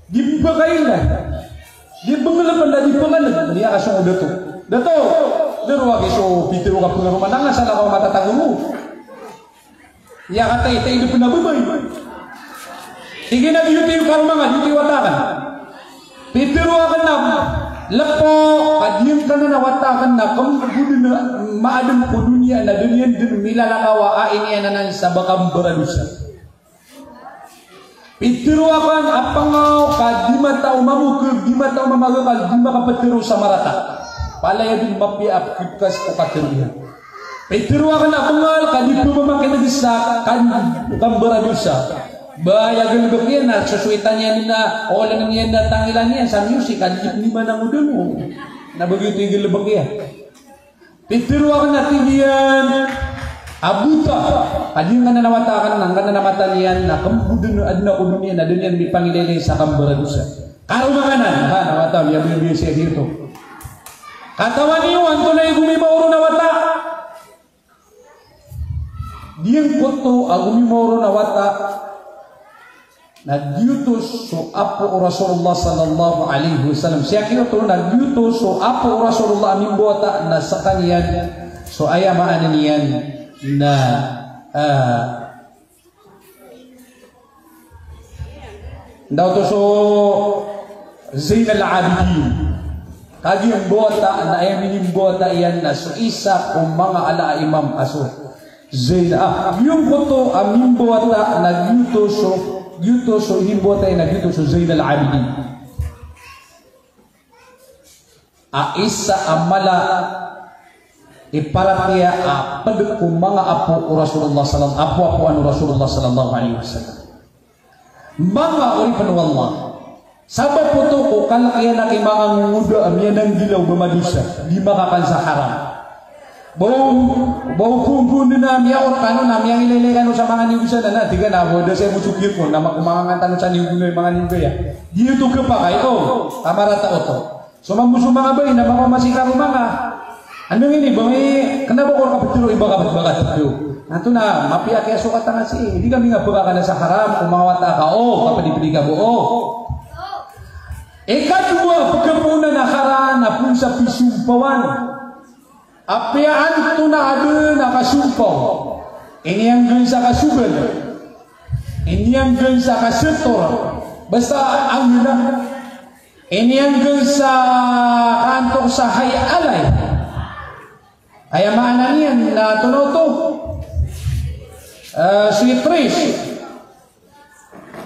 Di pkailay. Di bngl pn na di pngalg. Aya kasong o dato. Dato, daro aki so pitharo ka pngaroma na nga salakaw a matatago ron. Aya kataitay dn pn a babay. Tig iyan a, giyoto i karoma nga, giyoto i wata akn. Pitharo akn a lpo, ka di ngka anan a wata akn na kmbodn a maadn ko doniya na da niyan dn milalakaw a iniyan anan sa ba kambaradosa. Pitharo akn a pngaw, ka di matao mamokg, di matao mamagakal, di makaptharo sa marata. Palaya dn mapiya a pkipkas ko katharo iyan. Pitharo akn a bngal, ka di pmamakin'g sa kan-, kambaradosa. Ba aya galbk iyan na sosoitan iyan na, oln iyan na tangilan iyan sa music, ka di niyo man a ngoda on. Na ba giyoto i galbk iyan. Pitharo akn a tig iyan a bota, ka di ngka anan a wata akn, na ngka anan a mata niyan, na kmbodn a adn a ko doniya, na da niyan mipangilaylay sa kambaradosa. Karoma ngka anan, ha, na wata, miyaboyboy siya giyoto. Katawan iyo, antonaa i gomimaw ron a wata? Giyangkoto a gomimaw ron a wata na giyoto so apo o Rasulullah sallallahu alaihi wasallam. Sii ko giyoto na giyoto so apo o Rasulullah a mimbawata na skaniyan so aya maana niyan na, ah, Ndaw oto so Zainal Abidin. Kagiya mbawata na aya minimbawata iyan na so isa ko manga ala a imam a so Zain-, ah, giyangkoto a mimbawata na giyoto so, giyoto so inimbawata iyan na giyoto so Zainal Abidin. A isa a mala i paratiyaya a pd ko manga apo o Rasulullah sallam-, apo-apoan o Rasulullah sallallahu alaihi wasallam. Manga oripn o Allah. Sabap oto ko kalk iyan a ki manga ngongoda a miyananggilaw ba madosa, di makakan sa haram. Baw, baw ko nggon'g na miyaor kano na miyangilaylay kano sa manga niyo bisa na, na, tig iyan a, ba da saya bo so kiyapon, na mako manga ngan tano sa niyo gona i manga niyo gaya. Di oto kapakay, o, kamarata oto. So mambo so manga bai na mapamasi kano manga. Anda ngini, ba ngi, kna ba ko rka ptharoa i bakat, bakat ptharoa. Na oto na, mapiya kiyasokat tano sii, di kami nga pkakana sa haram, ko manga wata ka, o, kapdipdi ka bo, o. Ikadowa, pkhapoon a haram, na poon sa pisompawan. Apiya antonaa dn a kasompaw, iniyanggan sa kasogan, iniyanggan sa kasetor, basta angena, iniyanggan sa kaantok sa hay alay. Aya maana niyan na tonaa oto, eh, sweet trees.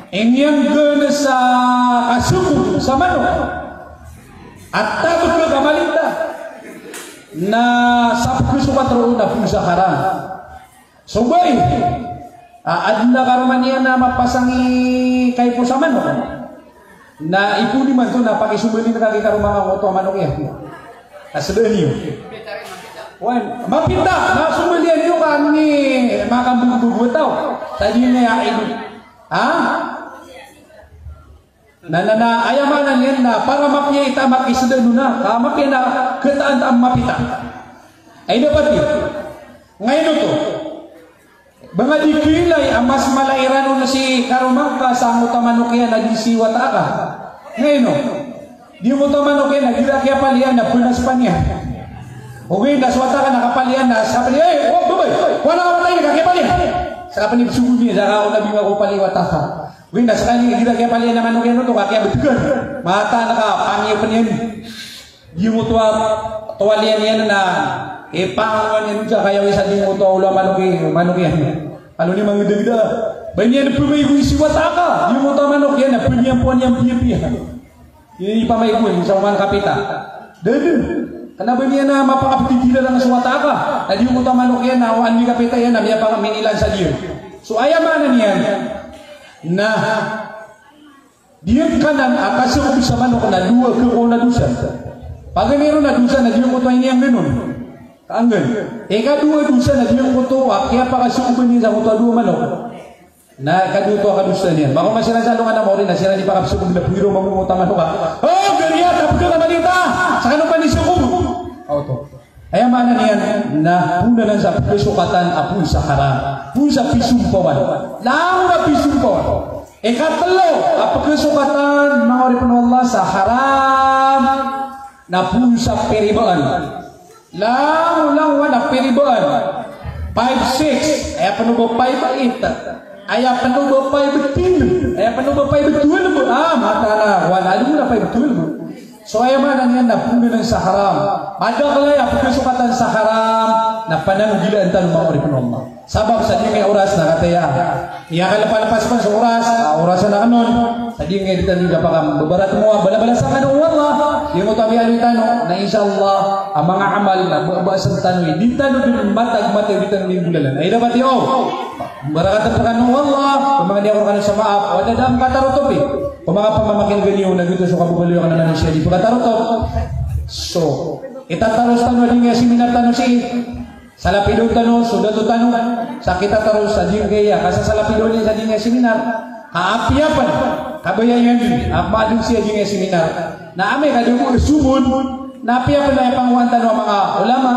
Iniyanggan sa kasogog sa manok. At tabek ka malita na sa pagkasokat roo na pn sa haram. So ba i, ah, adn a karoma niyan a mapasang i kaipo sa manok. Na ipoon imanto na pakisombalin ka gi karoma ngka oto a manok iyan. Kasdaan iyo. Wan, mapita, na sombalian iyo ka ani makambogbogo a taw. Sa di niyan aya ido. Ha? Na, na, na, aya maana niyan na para mapiya i taman a kisdaan on na, ka mapiya na kataan ta a mapita. Ay dapat iyo. Ngayon oto. Ba nga di kiilay a mas mala iran on si karoma ngka sangkoto a manok iyan a di si wata aka. Ngayon o. Di ngoto a manok iyan a igira kiyapal iyan na pnas pn iyan. Ogaid na so wata aka na kapal iyan na sa kapal iyan, "Ey, o, babay, wala ka wata iyan, ka kiyapal iyan." Sa kapal iyan, "Sogod iyan, sa ka o na binga ko pali wata aka." Ogaid na skaniyan igira kiyapal iyan a manok iyan oto, ka kiyabtgan. Mataan ka, pangiyop iyan. Di ngoto a towal iyan iyan na, eh, pangowan iyan on sa kayawi sa di ngoto a olo a manok i-, manok iyan. Alo niyan mangdagda. Ba niyan pmaygoy si wata aka. Di ngoto a manok iyan na pniyampoan iyan piyapiya. Di pamaygoy sa oman kapita. Da dn. Kna ba niyan na mapakaptigilan so wata aka. Na di ngoto a manok iyan na owaan mi kapita iyan na miyapaka-, minilan sa di iyan. So aya maana niyan na Di ngka nan a kasokat sa manok na dowa ka ko na dosa. Paganay ron na dosa na di ngoto a iniyanggan on. Kaanggan. Ikadowa a dosa na di ngoto a kiyapakasokat iyan sa ngoto a dowa a manok. Na ikadowa oto a kadosa niyan. Mako masiran sa alongan a maori na siran i pakapsokat na pwiro mambo ngoto a manok a. O, gariya, tapd ka malita. Sa kano panisokat. Oto. Aya maana niyan na poon anan sa pkhasokatan a poon sa haram, poon sa pisompawan. Langon a pisompawan. Ikatlo a pkhasokatan, manga oripn o Allah, sa haram na poon sa piribaan. Langon, langon a piribaan. Five six, aya pn o ba five eight. Aya pn o ba five ten, aya pn o ba five twelve, ah, mataan a, wan, adn a five twelve. So aya maana niyan na poon anan sa haram. Madakl aya pkhasokatan sa haram na pananggilaan tano, manga oripn o Allah. Sabap sa giyangkai a oras na kataya. Iya kalpalpas pn so oras, ah, oras na kanon. Sa giyangkai di tano di kapakambabaratemowa, balabalasan kano o Allah. Giyangkoto a miyaaloy tano, na insha Allah, a manga amal na ba-, babasan tano, di tano dn matag matay, di tano dn golalan. Ay dapat iyo. Barakat rkano o Allah, ko manga di ako rkano sa maap, o da a makatarotop i. Ko manga pamamakin'gan iyo na giyoto so kababaloy akn a manosiya di pkatarotop. So, itataros tano a giyangkai a seminar tano sii. Salapidaw tano so dato tano. Sa kitataros a giyangkai a kasasalapidaw niyan sa giyangkai a seminar. Ka apiya pn, kabaya iyan dn a maadn sii a giyangkai a seminar. Na amay ka da bo a somon, na apiya pn a aya pangowaan tano a manga ulama,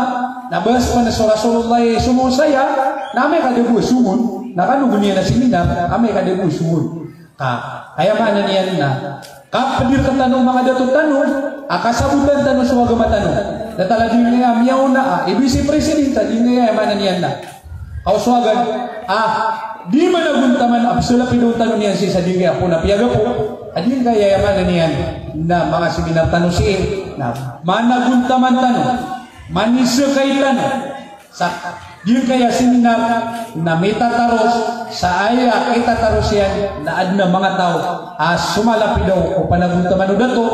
na bs pn so Rasulullah i somon saya, na amay ka da bo a somon, na kano bo niyan a seminar, amay ka da bo a somon. Ka, aya maana niyan na, kapdir rktano o manga dato tano, a kasabotan tano so agama tano. Datar a di niyan a miyaona, a, i Vice President, a di niyan, aya maana niyan na. Kaosoagan, ah, di managontaman a psalapidaw tano niyan sii sa giyangkai a poon a piyagapo. A giyangkai a aya maana niyan na manga seminar tano sii, na managontaman tano, manisekay tano sa giyangkai a seminar na mitataros sa aya kitataros iyan na adn a manga taw a somalapidaw o panagontaman o dato.